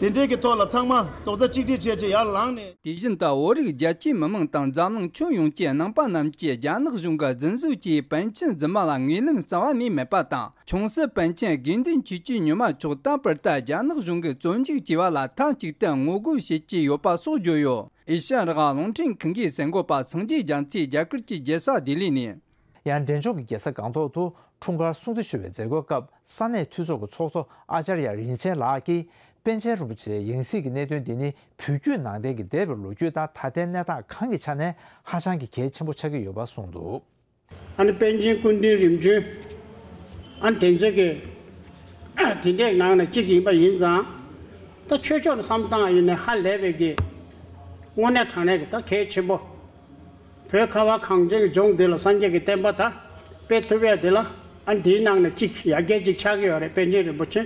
དེ་འདྲས་ཀྱི་ཐོག་ལ་ཚང་མ་རྡོག་རྩ་གཅིག་སྒྲིལ་བྱས་བྱས་ཡར་ལངས་ནས། དེ་བཞིན་དུ་བོད་རིགས་རྒྱ་ཆེའི་མི་མང་དང་འཛམ་གླིང་ཁྱོན་ཡོངས་ཀྱི་ནང་པ་རྣམས་ཀྱིས་རྒྱ་ནག་གཞུང་གིས་རྫུན་བཟོ་བྱས་པའི་པཎ་ཆེན་རྫུན་མ་ལ་ངོས་ལེན་རྩ་བ་ནས་མེད་པ་དང་། ཆུང་སྲིད་པཎ་ཆེན་དགེ་འདུན་ཆོས་ཀྱི་ཉི་མ་མཆོག་དང་པོར་ལྟར་རྒྱ་ནག་གཞུང་གིས་བཙོན་འཇུག་བྱས་པ་ལ་མཐའ་གཅིག་ཏུ་ངོ་རྒོལ་བྱེད་ཀྱི་ཡོད་པ་སོགས་བརྗོད་ཡོད། ཨེ་ཤ་ཡ་རང་དབང་རླུང་འཕྲིན་ཁང་གི་གསར་འགོད་པ་སངས་རྒྱས་རྒྱ་མཚོས་རྒྱ་གར་གྱི་རྒྱལ་ས་ལྡི་ལི་ནས། ཡང་འབྲས་ལྗོངས་ཀྱི་རྒྱལ་ས་སྒང་ཏོག་ཏུ་འཁྲུངས་སྐར་སྲུང་བརྩི་ཞུ་བའི་མཛད་སྒོའི་སྐབས། ས་གནས་འཐུས་ཚོགས་ཀྱི་ཚོགས་གཙོ་ཨཱ་ཙརྱ་རིན་ཆེན་ལགས་ཀྱིས། པཎ་ཆེན་རིན་པོ་ཆེའི་ཡང་སྲིད་ཀྱི་གནད་དོན་འདི་ནི་བོད་བརྒྱུད་ནང་བསྟན་གྱི་འདས་པའི་ལོ་རྒྱུས་དང་ད་ལྟའི་གནས་སྟངས་གང་གི་ཆ་ནས་ཧ་ཅང་གི་གལ་ཆེན་པོ་ཆགས་ཀྱི་ཡོད་པ་གསུངས་འདུག། ཨ་ནི་པཎ་ཆེན་སྐུ་མདུན་རིམ་བྱོན། ཨ་ནི་དེ་ཚོ་གི་དེ་འདྲའི་ནང་ནས་གཅིག་ཡིན་པ་ཡིན་ཙང་། ད་ཆོས་ཕྱོགས་ནས་བསམ་བཏང་ཡིན་ན་ཧ་ལས་པའི་གི་དངོས་གནས་དྲང་གནས་ཀྱི་ད་གལ་ཆེན་པོ། བོད་ཁ་བ་གངས་ཅན་གྱི་ལྗོངས་འདི་ལ་སངས་རྒྱས་ཀྱི་བསྟན་པ་ད་སྤེལ་ཐུབ་ཡ་དེ་ལ། ཨ་ནི་དེའི་ནང་ནས་གཅིག་ཡ་གྱལ་གཅིག་ཆགས་ཀྱི་ཡོད་རེད། པཎ་ཆེན་རིན་པོ་ཆེ།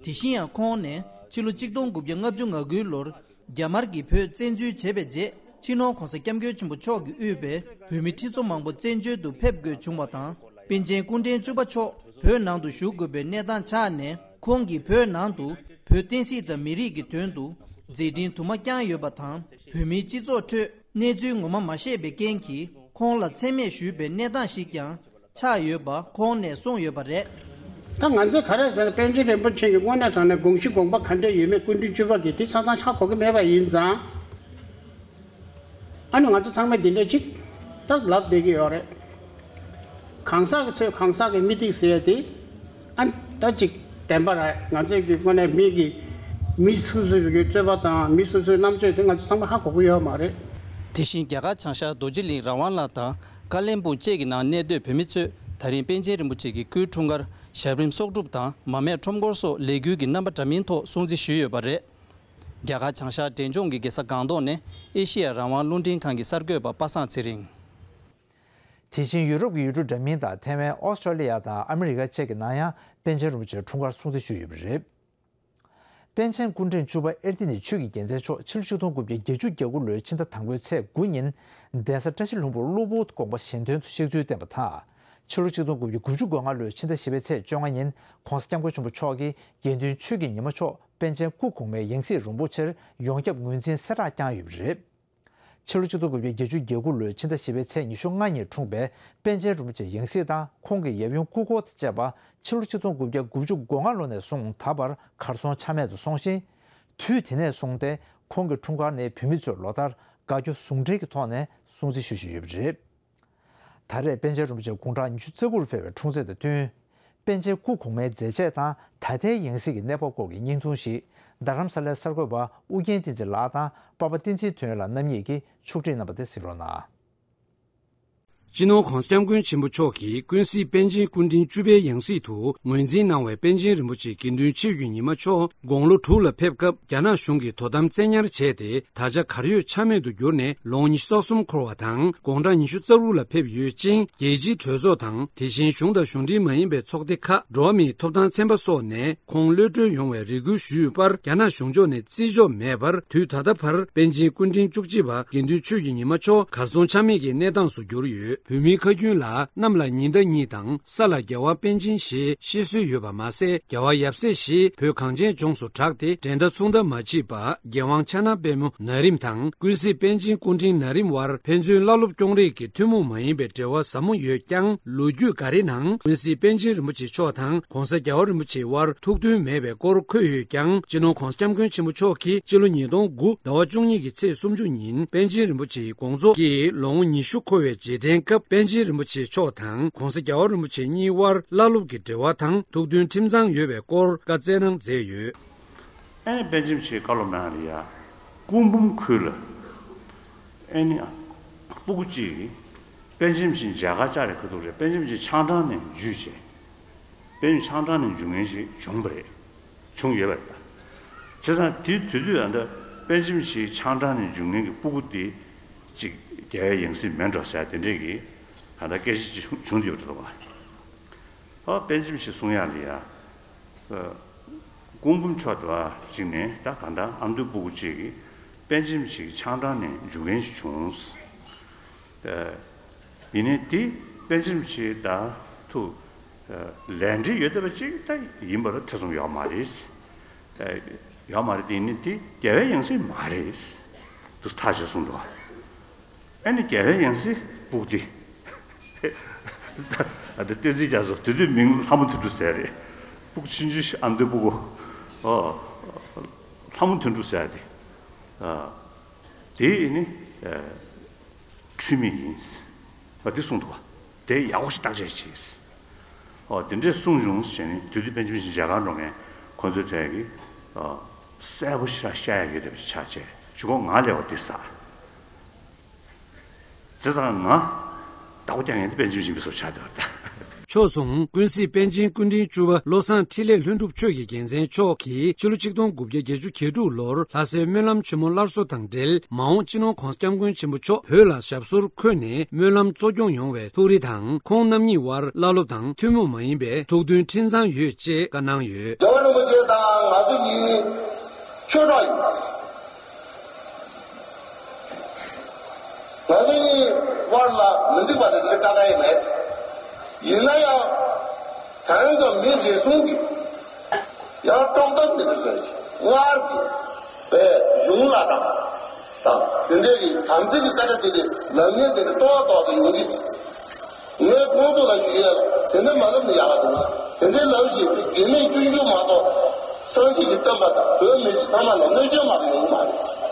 དེ་བཞིན་ཡང་ཁོང་ནས་ཕྱི་ལོ་གཅིག་སྟོང་དགུ་བརྒྱ་ལྔ་བཅུ་ང་དགུའི་ལོར་རྒྱ་དམར་གྱིས་བོད་བཙན་འཛུལ་བྱས་པའི་རྗེས། སྤྱི་ནོར་༸གོང་ས་༸སྐྱབས་མགོན་ཆེན་པོ་མཆོག་གིས་དབུས་པའི་བོད་མི་ཁྲི་ཚོ་མང་པོ་བཙན་བྱོལ་དུ་ཕེབས་དགོས་བྱུང་བ་དང་། པཎ་ཆེན་སྐུ་ཕྲེང་བཅུ་པ་མཆོག་བོད་ནང་དུ་བཞུགས་དགོས་པའི་གནས་སྟངས་ཆགས་ནས། ཁོང་གིས་བོད་ནང་དུ་བོད་བསྟན་སྲིད་དང་མི་རིགས་ཀྱི་དོན་དུ་མཛད་འཕྲིན་དུ་མ་བསྐྱངས་ཡོད་པ་དང་། བོད་མིའི་སྤྱི་ཚོགས་ཁྲོད་གནས་ཚུལ་ངོ་མ་མ་ཤེས་པའི་རྐྱེན་གྱིས། ཁོང་ལ་མཚན་སྨད་ཞུས་པའི་གནས་སྟངས་ཤིག་ཀྱང་ཆགས་ཡོད་པ་ཁོང་ནས་གསུངས་ཡོད་པ་རེད། ད་ང་ཚོས་ག་རེ་ཟེར་ན། པཎ་ཆེན་རིན་པོ་ཆེ་གི་དངོས་གནས་དྲང་གནས་དགོངས་གཞི་དགོངས་པ་ག་འདྲ་ཡོད་མེད་སྐུ་ཕྲེང་བཅུ་པ་གིས་དེ་ཆ་ཚང་ཧ་གོ་གི་མེད་པ་ཡིན་ཙང་། ཨ་ནི་ང་ཚོ་ཚང་མས་འདི་འདྲ་ཅིག་ད་ལབ་བསྡད་ཀྱི་ཡོད་རེད། གང་ཟག་གི་ཚོས་གང་ཟག་གི་མི་ཐིག་ཟེར་ཡ་དེ། ཨ་ནི་ད་ཅིག་བདེན་པ་རེད། ང་ཚོས་ཀྱི་དངོས་གནས་མི་གི་མི་སོ་སོའི་གི་རྩོད་པ་དང་མི་སོ་སོའི་རྣམ་དཔྱོད་དེ་ང་ཚོ་ཚང་མ་ཧ་གོ་གི་ཡོད་མ་རེད། དེ་བཞིན་རྒྱ་གར་བྱང་ཤར་རྡོ་རྗེ་གླིང་རང་དབང་ལ་དང་། ཀ་ལོན་སྦུག་བཅས་ཀྱི་ནང་གནས་སྡོད་བོད་མི་ཚོས་ད་རིང་པཎ་ཆེན་རིན་པོ་ཆེ་གི་སྐུའི་འཁྲུངས་སྐར་ཞབས་རིམ་གསོག་སྒྲུབ་དང་མར་མེ་ཁྲོམ་སྐོར་སོགས་ལས་འགུལ་གྱི་རྣམ་པ་འདྲ་མིན་ཐོག་སྲུང་བརྩི་ཞུས་ཡོད་པ་རེད། རྒྱ་གར་བྱང་ཤར་འབྲས་ལྗོངས་ཀྱི་རྒྱལ་ས་སྒང་ཏོག་ནས་ཨེ་ཤི་ཡ་རང་དབང་རླུང་འཕྲིན་ཁང་གི་གསར་འགོད་པ་པ་སངས་ཚེ་རིང་། དེ་བཞིན་ཡུ་རོབ་ཀྱི་ཡུལ་གྲུ་འདྲ་མིན་དང་ཐའེ་ཝན། ཨོ་སི་ཀྲོ་ལི་ཡ་དང་ཨ་མི་རི་ཀ་བཅས་ཀྱི་ནང་ཡང་པཎ་ཆེན་རིན་པོ་ཆེའི་འཁྲུངས་སྐར་སྲུང་བརྩི་ཞུས་ཡོད་པ་རེད། པཎ་ཆེན་སྐུ་ཕྲེང་བཅུ་པ་ཨེར་ཏི་ནི་ཆོས་ཀྱི་རྒྱལ་མཚན་མཆོག་ཕྱི་ལོ་ཆིག་སྟོང་དགུ་བརྒྱ་བརྒྱད་ཅུ་གྱ་དགུ་ལོའི་ཕྱི་ཟླ་དང་པོའི་ཚེས་དགུ་ཉིན་གདན་ས་བཀྲ་ཤིས་ལྷུན་པོར་གློ་བུར་དུ་དགོངས་པ་གཞན་དོན་དུ་གཤེགས་ཚུལ་བསྟན་པ་དང་། ཕྱི་ལོ་ཆིག་སྟོང་དགུ་བརྒྱ་དགུ་བཅུ་གོ་ལྔ་ལོའི་ཕྱི་ཟླ་བཞི་པའི་ཚེས་བཅོ་ལྔ་ཉིན་༸གོང་ས་༸སྐྱབས་མགོན་ཆེན་པོ་མཆོག་གིས་དགེ་འདུན་ཆོས་ཀྱི་ཉི་མ་མཆོག་པཎ་ཆེན་སྐུ་གོང་མའི་ཡང་སྲིད་རིན་པོ་ཆེར་ཡོངས་ཁྱབ་ངོས་འཛིན་གསལ་བསྒྲགས་བསྐྱངས་ཡོད་པ་རེད། ཕྱི་ལོ་ཆིག་སྟོང་དགུ་བརྒྱ་བརྒྱད་ཅུ་གྱ་དགུ་ལོའི་ཕྱི་ཟླ་བཞི་པའི་ཚེས་ཉི་ཤུ་ལྔ་ཉིན་འཁྲུངས་པའི་པཎ་ཆེན་རིན་པོ་ཆེའི་ཡང་སྲིད་དང་ཁོང་གི་ཡབ་ཡུམ་སྐུ་འཁོར་དང་བཅས་པ་ཕྱི་ལོ་ཆིག་སྟོང་དགུ་བརྒྱ་དགུ་བཅུ་གོ་ལྔ་ལོ་ནས་བཟུང་ད་བར་གར་སོང་ཆ་མེད་དུ་སོང་ཞིང་། དུས་དེ་ནས་བཟུང་སྟེ་ཁོང་གི་འཁྲུངས་སྐར་ནི་བོད་མི་ཚོས་ལོ་ལྟར་དགའ་སྐྱོ་ཟུང་འབྲེལ་གྱི་ཐོག་ནས་སྲུང་བརྩི་ཞུ་བཞིན་ཡོད་པ་རེད། ད་རེས་པཎ་ཆེན་རིན་པོ་ཆེ་དགུང་གྲངས་ཉི་ཤུ་རྩ་དགུ་ལ་ཕེབས་པའི་འཁྲུངས་ཚེས་དང་བསྟུན། པཎ་ཆེན་སྐུ་གོང་མའི་མཛད་རྗེས་དང་ད་ལྟའི་ཡང་སྲིད་ཀྱི་གནས་བབ་སྐོར་གྱི་བརྙན་ཐུང་ཞིག་རྡ་རམ་ས་ལའི་གསར་འགོད་པ་ཨུ་རྒྱན་བསྟན་འཛིན་ལགས་དང་པ་པ་བསྟན་འཛིན་དོན་ཡོད་ལགས་རྣམ་གཉིས་ཀྱིས་ཕྱོགས་སྒྲིག་གནང་བ་དེ་གཟིགས་རོགས་གནང་། སྤྱི་ནོར་༸གོང་ས་༸སྐྱབས་མགོན་ཆེན་པོ་མཆོག་གིས་ཀུན་གཟིགས་པཎ་ཆེན་སྐུ་ཕྲེང་བཅུ་པའི་ཡང་སྲིད་དུ་ངོས་འཛིན་གནང་བའི་པཎ་ཆེན་རིན་པོ་ཆེ་དགེ་འདུན་ཆོས་ཀྱི་ཉི་མ་མཆོག་དགུང་ལོ་དྲུག་ལ་ཕེབས་སྐབས་རྒྱ་ནག་གཞུང་གིས་དོ་དམ་བཙན་ཉར་བྱས་ཏེ། ད་ཆ་གར་ཡོད་ཆ་མེད་དུ་གྱུར་ནས་ལོ་ངོ་ཉི་ཤུ་རྩ་གསུམ་འཁོར་བ་དང་དགུང་གྲངས་ཉི་ཤུ་རྩ་དྲུག་ལ་ཕེབས་ཡོད་ཅིང་། རྒྱལ་སྤྱིའི་གྲོས་ཚོགས་དང་དེ་བཞིན་གཞུང་དང་གཞུང་འབྲེལ་མ་ཡིན་པའི་ཚོགས་སྡེ་ཁག་འགྲོ་བ་མིའི་ཐོབ་ཐང་ཚན་པ་སོགས་ནས་ཁོང་གློད་གྲོལ་ཡོང་བའི་རེ་སྐུལ་ཞུས་ཡོད་པར། རྒྱ་ནག་གཞུང་ཕྱོགས་ནས་བརྩི་འཇོག་མེད་པར། དུས་ད་ལྟ་བར་པཎ་ཆེན་སྐུ་ཕྲེང་བཅུ་གཅིག་པ་དགེ་འདུན་ཆོས་ཀྱི་ཉི་མ་མཆོག་གར་སོང་ཆ་མེད་ཀྱི་གནས་སྟངས་སུ་གྱུར་ཡོད། བོད་མིའི་ཁ་རྒྱུན་ལ་གནམ་ལ་ཉི་ཟླ་གཉིས་དང་ས་ལ་རྒྱལ་བ་པཎ་ཆེན་ཞེས་བཤད་སྲོལ་ཡོད་པ་མ་ཟད། རྒྱལ་བ་ཡབ་སྲས་ཞེས་བོད་གངས་ཅན་ལྗོངས་སུ་གྲགས་ཏེ། འགྲན་ཟླ་མཚུངས་ཟླ་མ་མཆིས་པ་རྒྱལ་དབང་ཕྱག་ན་པདྨོ་ན་རིམ་དང་ཀུན་གཟིགས་པཎ་ཆེན་སྐུ་ཕྲེང་ན་རིམ་དབར་ཕན་ཚུན་བླ་སློབ་སྐྱོང་རེས་ཀྱི་ཐུན་མོང་མ་ཡིན་པའི་འབྲེལ་བ་ཟབ་མོ་ཡོད་ཀྱང་། ལོ་རྒྱུས་འགའ་རེའི་ནང་ཀུན་གཟིགས་པཎ་ཆེན་རིན་པོ་ཆེ་མཆོག་དང་༸གོང་ས་༸རྒྱལ་བ་རིན་པོ་ཆེའི་དབར་ཐུགས་མཐུན་མེད་པའི་སྐོར་འཁོད་ཡོད་ཀྱང་། སྤྱི་ནོར་༸གོང་ས་༸སྐྱབས་མགོན་ཆེན་པོ་མཆོག་གིས་སྤྱི་ལོ་ཉིས་སྟོང་དགུ་ཟླ་བ་བཅུ་གཉིས་ཀྱི་ཚེས་སུམ་ཅུ་ཉིན་པཎ་ཆེན་རིན་པོ་ཆེའི་དགོངས་རྫོགས་ཀྱི་ལོ་ངོ་ཉི་ཤུ་འཁོར་བའི་རྗེས་དྲན་སྐབས། པཎ་ཆེན་རིན་པོ་ཆེ་མཆོག་དང་༸གོང་ས་༸རྒྱལ་བ་རིན་པོ་ཆེ་གཉིས་དབར་བླ་སློབ་ཀྱི་འབྲེལ་བ་དང་ཐུགས་མཐུན་ཁྲིམས་གཙང་ཡོད་པའི་སྐོར་བཀའ་སྩལ་གནང་མཛད་ཡོད། ཨེ་ནི་པཎ་ཆེན་ཆེ་བཀའ་སློབ་གནང་རེད་ཡ། སྐུ་འབུམ་ཁུལ་ལ། ཨེ་ནི་སྤུ་གུ་གཅིག་གིས་པཎ་ཆེན་ཆེ་མཇལ་ཁ་བཅར་རེ་ཁ་ཐུག་རེད། པཎ་ཆེན་ཆེ་ཆང་ཀྲང་ནས་འཇུས་བྱས། པཎ་ཆེན་ཆང་ཀྲང་ནས་འཇུ་མཁན་ཞིག་བྱུང་བ་རེད། བྱུང་ཡོད་པ་རེད་ད། བྱས་ཙང་དེ་དུས་དུས་ཨ་ད་པཎ་ཆེན་ཆེ་ཆང་ཀྲང་ནས་འཇུ་མཁན་གྱི་སྤུ་གུ་དེ་གཅིག་རྒྱལ་བའི་ཡང་སྲིད་མིན་འགྲོ་ཟེར་དེ་འདྲས་ཀྱི་ག་ད་སྐད་ཆ་ཅིག་བྱུང་བྱུང་ཡོད་འགྲོ་འདུག་བ། ཨ་པཎ་ཆེན་ཆེ་གསུང་ཡག་ལ་ཡ། ཨ་སྐུ་འབུམ་མཆོག་དེ་བ་ཅིག་ནས་ད་ག་ད་ཨ་མདོའི་སྤུ་གུ་གཅིག་གིས་པཎ་ཆེན་ཆེ་ཆང་ཀྲང་ནས་འཇུ་མཁན་ཞིག་བྱུང་། ཨ་ཡིན་ནའི་དེ་པཎ་ཆེན་ཆེ་ད་ཐུག་ཨ་ལས་འབྲེལ་ཡོད་བསྡད་པ་ཅིག་ད་ཡིན་པར་ཐེ་ཚོམ་ཡོད་མ་རེད། ཨ་ཡོད་མ་རེད། དེ་ཡིན་ནའི་དེ་རྒྱལ་བའི་ཡང་སྲིད་མ་རེད། དུ་ཐག་བཅད་སོང་འདུག་ཨ་ནི་རྒྱལ་བའི་ཡང་སྲིད་སྤུ་གུ་དེ། ཨ་ད་བསྟན་འཛིན་རྒྱ་མཚོ་དེ་དུས་མིང་ལྷ་མོ་དོན་གྲུབ་ཟེར་རེད། སྤུ་གུ་ཆུང་ཆུང་ཞིག་ཨ་མདོའི་སྤུ་གུ། ཨོ། ལྷ་མོ་དོན་གྲུབ་ཟེར་དེ། ཨ་དེ་ནི་ཨ་འཁྲུལ་མེད་ཡིན། ཨ་དེ་གསུངས་འདུག་བ། དེ་ཡག་པོ་ཞིག་བརྟག་དཔྱད་བྱས། ཨོ་དེ་འདྲས་གསུངས་བྱུང་ཟེར་ནས་དེ་དུས་པཎ་ཆེན་ཆེ་མཇལ་ཁར་འགྲོ་མཁན་ཁོང་ཚོའི་གྲས་ཀྱིས་ཨ་གསལ་པོ་ཞེ་དྲག་བཤད་ཡག་ཡོད་བསྡད་པ་ཞིག་ཆགས་བྱས། གཞུག་གུ་ང་ལས་འོ་དེ་ཟ། བྱས་ཙང་ང་བདག་པོ་རྒྱག་མཁན་དེ་པཎ་ཆེན་ཆེན་པོ་སོགས་ཆགས་བསྡད་པ་རེད། ཕྱོགས་མཚུངས་ཀུན་གཟིགས་པཎ་ཆེན་སྐུ་ཕྲེང་བཅུ་པ་བློ་བཟང་འཕྲིན་ལས་ལྷུན་གྲུབ་ཆོས་ཀྱི་རྒྱལ་མཚན་མཆོག་གིས་ཕྱི་ལོ་ཆིག་སྟོང་དགུ་བརྒྱ་བརྒྱད་ཅུ་གྱ་དྲུག་ལོར་ལྷ་སའི་སྨོན་ལམ་ཆེན་མོ་སླར་གསོ་དང་འབྲེལ། མ་འོངས་སྤྱི་ནོར་༸གོང་ས་༸སྐྱབས་མགོན་ཆེན་པོ་མཆོག་བོད་ལ་ཞབས་སོར་འཁོད་ནས་སྨོན་ལམ་གཙོ་སྐྱོང་ཡོང་བའི་ཐུགས་རེ་དང་། ཁོང་རྣམ་གཉིས་དབར་བླ་སློབ་དང་ཐུན་མོང་མ་ཡིན་པའི་ཐུགས་མཐུན་ཁྲིམས་གཙང་ཡོད་ཅེས་བཀའ་གནང་ཡོད། རྒྱལ་བ་རིན་པོ་ཆེ་དང་ང་ཚོ་གཉིས་ནི་ཆོས་གྲོགས་ཡིན། ང་ཚོ་གཉིས་དབར་ལ་མི་འགྲིག་པ་དེ་འདྲ་དཀའ་ཁག་ཡེ་མེད། ཡིན་ན་ཡང་གང་གི་མི་རེ་ཟུང་གིས་ཡང་དཀྲོག་གཏམ་དེ་འདྲ་བཟོས་ཤིང་སྔར་གྱི་བའི་གཞུང་ལ་དང་དང་དེ་འདྲའི་གི་དམ་ཚིག་གི་སྐད་ཆ་དེ་དེ་ལབ་མཁན་དེ་འདྲ་ཏོག་ཏོག་ཏུ་ཡོང་གི། ངས་ཁོང་ཚོ་ལ་ཞུ་ཡས་ལ་དེ་འདྲ་མ་ལབ་ན་ཡག་ག་འདུག་དེ་འདྲའི་ལབ་བཞིན་དེ་མེད་སྐྱོན་བརྗོད་མ་གཏོགས་སངས་རྒྱས་ཀྱི་བསྟན་པ་དང་བོད་མི་ཚོ་ཚང་མ་ལ་གནོད་སྐྱོན་མ་གཏོགས་ཡོང་གི་མ་རེད།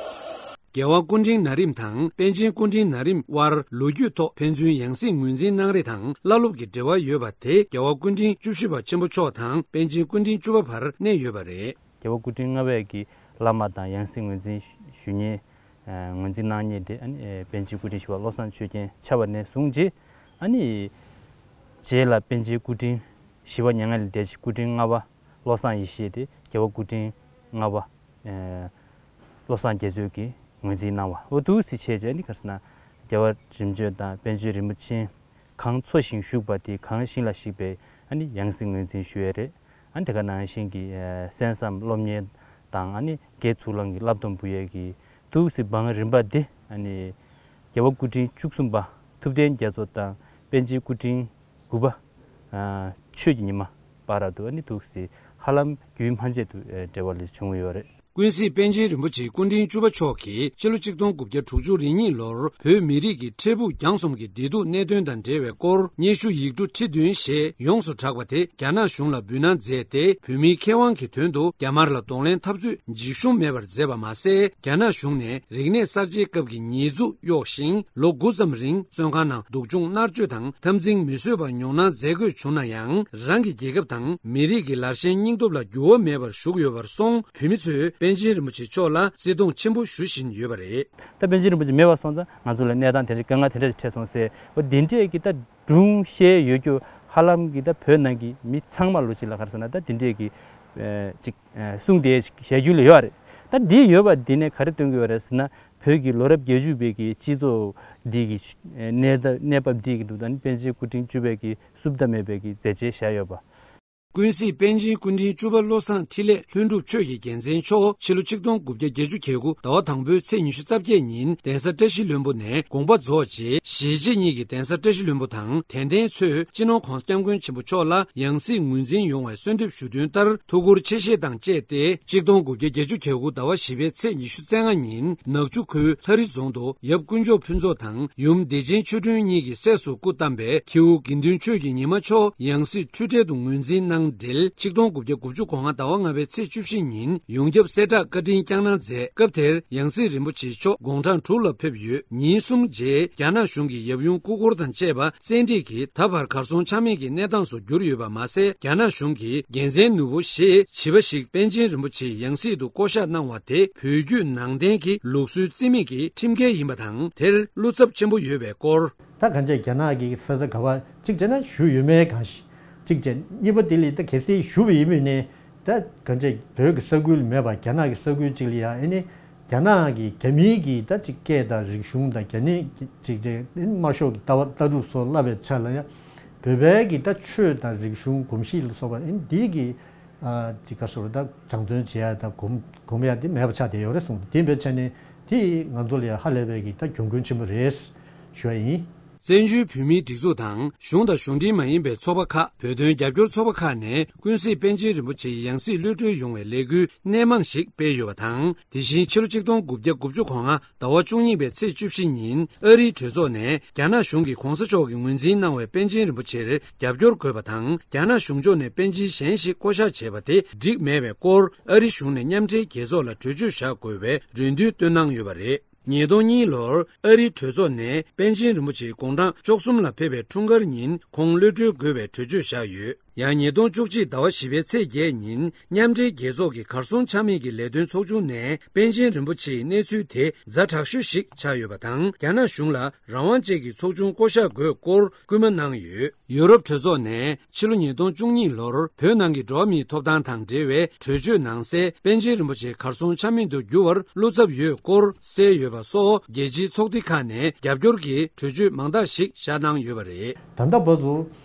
རྒྱལ་བ་སྐུ་ཕྲེང་ན་རིམ་དང་པཎ་ཆེན་སྐུ་ཕྲེང་ན་རིམ་དབར་ལོ་རྒྱུས་ཐོག་ཕན་ཚུན་ཡང་སྲིད་ངོས་འཛིན་གནང་རེས་དང་བླ་སློབ་ཀྱི་འབྲེལ་བ་ཡོད་པ་དེ་རྒྱལ་བ་སྐུ་ཕྲེང་བཅུ་བཞི་པ་ཆེན་པོ་མཆོག་དང་པཎ་ཆེན་སྐུ་ཕྲེང་བཅུ་པ་བར་གནས་ཡོད་པ་རེད། རྒྱལ་བ་སྐུ་ཕྲེང་ལྔ་པས་ཀྱི་བླ་མ་དང་ཡང་སྲིད་ངོས་འཛིན་ཞུ་མཁན། ངོས་འཛིན་གནང་མཁན་དེ་ཨ་ནི་པཎ་ཆེན་སྐུ་ཕྲེང་བཞི་པ་བློ་བཟང་ཆོས་རྒྱན་ཆགས་པ་ནས་བཟུང་རྗེས། ཨ་ནི་རྗེས་ལ་པཎ་ཆེན་སྐུ་ཕྲེང་བཞི་པ་མྱ་ངན་ལས་འདས་རྗེས་སྐུ་ཕྲེང་ལྔ་པ་བློ་བཟང་ཡེ་ཤེས་དེ་རྒྱལ་བ་སྐུ་ཕྲེང་ལྔ་པ། བློ་བཟང་རྒྱ་མཚོས་ཀྱིས་ངོས་འཛིན་གནང་བ། འོ་འདུག་སེ་བྱས་བྱས་ནི་ག་རེ་ཟེར་ན། རྒྱལ་བ་རིམ་བྱོན་དང་པཎ་ཆེན་རིན་པོ་ཆེ་གང་འཚོ་ཞིང་བཞུགས་པ་དེ་གང་ཞིང་ལ་གཤེགས་པའི་ཨ་ནི་ཡང་སྲིད་ངོས་འཛིན་ཞུ་ཡས་རེད། ཨ་ནི་དེ་ག་ནང་བཞིན་གྱི་ཨ་གསན་བསམ་སློབ་གཉེར་དང་ཨ་ནི་དགེ་ཚུལ་བླངས་ཀྱི་བསླབ་སྡོམ་འབུལ་ཡས་ཀྱི་འདུག་སེ་བང་རིམ་པ་འདི་ཨ་ནི་རྒྱལ་བ་སྐུ་ཕྲེང་བཅུ་གསུམ་པ་ཐུབ་བསྟན་རྒྱ་མཚོ་དང་པཎ་ཆེན་སྐུ་ཕྲེང་དགུ་པ་ཨ་ཆོས་ཀྱི་ཉི་མ་བར་དུ་ཨ་ནི་འདུག་སེ་ཧ་ལམ་རྒྱུན་མ་ཆད་དུ་ཨ་འབྲེལ་བ་ལས་བྱུང་ཡོད་རེད། ཀུན་གཟིགས་པཎ་ཆེན་རིན་པོ་ཆེ་སྐུ་ཕྲེང་བཅུ་པ་མཆོག་གིས་ཕྱི་ལོ་ཆིག་སྟོང་དགུ་བརྒྱ་དྲུག་ཅུ་རེ་གཉིས་ལོར་བོད་མི་རིགས་ཀྱི་འཕྲལ་ཕུགས་རྒྱང་གསུམ་གྱི་བདེ་སྡུག་གནད་དོན་དང་འབྲེལ་བའི་སྐོར་སྙན་ཞུ་ཡིག་འབྲུ་ཁྲི་བདུན་ཞེས་ཡོངས་སུ་གྲགས་པ་དེ་རྒྱ་ནག་གཞུང་ལ་འབུལ་གནང་མཛད་དེ། བོད་མིའི་ཁེ་དབང་གི་དོན་དུ་རྒྱ་དམར་ལ་གདོང་ལེན་འཐབ་རྩོད་འཇིགས་ཞུམ་མེད་པར་མཛད་པ་མ་ཟད། རྒྱ་ནག་གཞུང་ནས་རིག་གནས་གསར་བརྗེའི་སྐབས་ཀྱི་ཉེས་འཛུགས་གཡོགས་ཤིང་། ལོ་དགུ་ཙམ་རིང་བཙོན་ཁང་ནང་སྡུག་སྦྱོང་མནར་གཅོད་དང་འཐབ་འཛིང་མི་བཟོད་པ་མྱོང་སྣང་མཛད་དགོས་བྱུང་ན་ཡང་། རང་གི་རྒྱལ་ཁབ་དང་མི་རིགས་ཀྱི་ལར་ཞེན་སྙིང་སྟོབས་ལ་འགྱུར་བ་མེད་པར་བཞུགས་ཡོད་པར་སོང་། བོད་མི་ཚོས་པཎ་ཆེན་རིན་པོ་ཆེ་མཆོག་ལ་བརྩི་མཐོང་ཆེན་པོ་ཞུ་བཞིན་ཡོད་པ་རེད། ད་པཎ་ཆེན་རིན་པོ་ཆེ་མེད་པ་སོང་ཙང་ང་ཚོ་ལ་གནས་སྟངས་དེ་འདྲ་དཀའ་ངལ་དེ་འདྲ་ཞིག་འཕྲད་སོང་ཟེར། འོ་འདི་འདྲས་ཀྱི་ད་སྒྲུང་བཤད་ཡོད་རྒྱུ་ཧ་ལམ་གྱི་ད་བོད་ནང་གི་མི་ཚང་མ་ལོ་ཅིག་ལ་ག་རེ་ཟེར་ན་ད་འདི་འདྲས་ཀྱི་ཨ་ཅིག་ཨ་གསུང་དེ་ཞིག་བཤད་རྒྱུན་ལ་ཡོད་རེད། ད་འདི་ཡོད་པ་འདི་ནས་ག་རེ་སྟོན་གྱི་ཡོད་རེད་ཟེར་ན། བོད་ཀྱི་ལོ་རབས་བརྒྱད་ཅུ་པའི་གི་སྤྱི་ཚོགས་འདི་གི་གནས་སྟངས་གནས་བབ་འདི་གི་འདུག་ད་ནི་པཎ་ཆེན་སྐུ་ཕྲེང་བཅུ་པའི་གི་བསུབ་ད་མེད་པའི་གི་མཛད་རྗེས་བཞག་ཡོད་པ། ཀུན་གཟིགས་པཎ་ཆེན་སྐུ་ཕྲེང་བཅུ་པ་བློ་བཟང་འཕྲིན་ལས་ལྷུན་གྲུབ་ཆོས་ཀྱི་རྒྱལ་མཚན་མཆོག་ཕྱི་ལོ་ཆིག་སྟོང་དགུ་བརྒྱ་བརྒྱད་ཅུ་གྱ་དགུ་ཟླ་བ་དང་པོའི་ཚེས་ཉི་ཤུ་རྩ་བརྒྱད་ཉིན་གདན་ས་བཀྲ་ཤིས་ལྷུན་པོ་ནས་དགོངས་པ་རྫོགས་རྗེས། གཞིས་བྱེས་གཉིས་ཀྱི་གདན་ས་བཀྲ་ཤིས་ལྷུན་པོ་དང་དད་ལྡན་ཚོས་སྤྱི་ནོར་༧གོང་ས་༧སྐྱབས་མགོན་ཆེན་པོ་མཆོག་ལ་ཡང་སྲིད་ངོས་འཛིན་ཡོང་བའི་གསོལ་འདེབས་ཞུ་དོན་ལྟར་ཐུགས་ཁུར་ཆེ་བཞེས་དང་བཅས་ཏེ། ཆིག་སྟོང་དགུ་བརྒྱ་བརྒྱད་ཅུ་གྱ་དགུ་ཟླ་བ་བཞི་པའི་ཚེས་ཉི་ཤུ་རྩ་ལྔ་ཉིན་ནག་ཆུ་ཁུལ་ལྷ་རི་རྫོང་དུ་ཡབ་དཀོན་མཆོག་ཕུན་ཚོགས་དང་ཡུམ་བདེ་ཆེན་ཆོས་སྒྲོན་གཉིས་ཀྱི་སྲས་སུ་སྐུ་བལྟམས་པའི་ཁྱེའུ་དགེ་འདུན་ཆོས་ཀྱི་ཉི་མ་མཆོག་ཡང་སྲིད་འཁྲུལ་བྲལ་དུ་ངོས་འཛིན་གནང་འབྲེལ། ཆིག་སྟོང་དགུ་བརྒྱ་དགུ་བཅུ་གོ་ལྔ་ཟླ་བ་ལྔ་པའི་ཚེས་བཅུ་བཞི་ཉིན་ཡོངས་ཁྱབ་གསལ་བསྒྲགས་བཀའ་དྲིན་བསྐྱངས་གནང་མཛད། སྐབས་དེར་ཡང་སྲིད་རིན་པོ་ཆེ་མཆོག་དགུང་གྲངས་དྲུག་ལ་ཕེབས་ཡོད། ཉིན་གསུམ་རྗེས་རྒྱ་ནག་གཞུང་གིས་ཡབ་ཡུམ་སྐུ་འཁོར་དང་བཅས་པ་བཙན་ཁྲིད་ཀྱིས་ད་བར་གར་སོང་ཆ་མེད་ཀྱི་གནས་སྟངས་སུ་གྱུར་ཡོད་པ་མ་ཟད། རྒྱ་ནག་གཞུང་གིས་རྒྱལ་མཚན་ནོར་བུ་ཞེས་བྱིས་པ་ཞིག་པཎ་ཆེན་རིན་པོ་ཆེའི་ཡང་སྲིད་དུ་བསྐོ་གཞག་གནང་བ་དེ་བོད་བརྒྱུད་ནང་བསྟན་གྱི་ལུགས་སྲོལ་རྩིས་མེད་ཀྱི་ཁྲིམས་འགལ་ཡིན་པ་དང་། དེར་བློ་འཚབ་ཆེན་པོ་ཡོད་པའི་སྐོར། ད་གང་ཅི་རྒྱ་ནག་གི་ས་ཆ་ག་བ་གཅིག་བྱས་ན་བཞུགས་ཡོད་མེད་གང་ཞིག་གཅིག་བྱས། གཉིས་པ་དེ་ལ་ད་གལ་སྲིད་བཞུགས་པ་ཡིན་མིན་ནི་ད་གང་ཅི་བོད་ཀྱི་ས་ཁུལ་མེད་པ་རྒྱ་ནག་གི་ས་ཁུལ་གཅིག་ལ་ཡང་ཨེ་ནི་རྒྱ་ནག་གི་རྒྱ་མིའི་གི་ད་གཅིག་སྐད་དང་རིག་གཞུང་དང་རྒྱ་ནི་གཅིག་བྱས་དམར་ཤོག་གི་ལྟ་བ་ལྟ་གྲུབ་སོགས་བསླབ་པའི་ཆ་ལ་ཡང་བོད་པའི་གི་ད་ཆོས་དང་རིག་གཞུང་གོམས་གཤིས་ལ་སོགས་པ་ཨེ་ནི་འདི་གི་ཨ་ཅིག་ག་སོ་ད་སྦྱང་བརྩོན་བྱེད་ཡ་ད་གོམས་གོམས་ཡ་དེ་མེད་པ་ཆགས་བསྡད་ཡོད་རེད་གསུངས། དེ་འབད་བྱས་ནས་དེ་ང་ཚོ་ལ་ཡང་ཧ་ལས་པའི་གི་ད་གྱོང་གུན་ཆེན་པོ་རེད་ཞུ་བ་ཡིན། བཙན་བྱོལ་བོད་མིའི་སྒྲིག་འཛུགས་དང་གཞུང་དང་གཞུང་འབྲེལ་མ་ཡིན་པའི་ཚོགས་པ་ཁག་བོད་དོན་རྒྱབ་སྐྱོར་ཚོགས་པ་ཁག་ནས་ཀུན་གཟིགས་པཎ་ཆེན་རིན་པོ་ཆེའི་ཡང་སྲིད་གློད་གྲོལ་ཡོང་བའི་ལས་འགུལ་སྣེ་མང་ཞིག་སྤེལ་ཡོད་པ་དང་། དེ་བཞིན་ཕྱི་ལོ་ཆིག་སྟོང་དགུ་བརྒྱ་དགུ་བཅུ་གོ་ལྔ་ཟླ་བ་བཅུ་གཉིས་པའི་ཚེས་བཅུ་བཞི་ཉིན་ཨ་རིའི་གྲོས་ཚོགས་ནས་རྒྱ་ནག་གཞུང་གིས་གོང་ས་མཆོག་གིས་ངོས་འཛིན་གནང་བའི་པཎ་ཆེན་རིན་པོ་ཆེར་རྒྱབ་སྐྱོར་དགོས་པ་དང་། རྒྱ་ནག་གཞུང་ཕྱོགས་ནས་པཎ་ཆེན་གཞན་ཞིག་བསྐོ་གཞག་བྱས་པ་དེ་འགྲིག་མེད་པའི་སྐོར་ཨ་རི་གཞུང་ནས་མཉམ་འབྲེལ་རྒྱལ་ཚོགས་ལ་གྲོས་ཆོད་བཞག་དགོས་པའི་རེ་འདུན་བཏོན་གནང་ཡོད་པ་རེད། ཉིས་སྟོང་གཉིས་ལོར་ཨ་རིའི་གྲོས་ཚོགས་ནས་པཎ་ཆེན་རིན་པོ་ཆེའི་དགུང་གྲངས་བཅུ་གསུམ་ལ་ཕེབས་པའི་འཁྲུངས་སྐར་ཉིན་ཁོང་གློད་གྲོལ་དགོས་པའི་གྲོས་ཆོད་བཞག་ཡོད། ཡང་ཉིས་སྟོང་བཅུ་གཅིག་ཟླ་བ་བཞི་པའི་ཚེས་བརྒྱད་ཉིན་མཉམ་འབྲེལ་རྒྱལ་ཚོགས་ཀྱི་གར་སོང་ཆ་མེད་ཀྱི་ལས་དོན་ཚོགས་ཆུང་ནས་པཎ་ཆེན་རིན་པོ་ཆེའི་གནས་ཚུལ་དེ་ཛ་དྲག་ཤོས་ཤིག་ཆགས་ཡོད་པ་དང་། རྒྱ་ནག་གཞུང་ལ་རང་དབང་ཅན་གྱི་ཚོགས་ཆུང་བསྐོ་གཞག་དགོས་སྐོར་སྐུལ་མ་གནང་ཡོད། ཡུ་རོབ་གྲོས་ཚོགས་ནས་ཕྱི་ལོ་ཉིས་སྟོང་བཅུ་གཉིས་ལོར་བོད་ནང་གི་འགྲོ་བ་མིའི་ཐོབ་ཐང་དང་འབྲེལ་བའི་གྲོས་ཆོད་ནང་གསལ་པཎ་ཆེན་རིན་པོ་ཆེ་གར་སོང་ཆ་མེད་དུ་འགྱུར་བར་བློ་འཚབ་ཡོད་སྐོར་གསལ་ཡོད་པ་སོགས་རྒྱལ་སྤྱིའི་ཚོགས་སྡེ་ཁག་ནས་རྒྱབ་སྐྱོར་གྱི་གྲོས་ཆོད་མང་དག་ཞིག་བཞག་གནང་ཡོད་པ་རེད། ད་ལྟ་བར་དུ་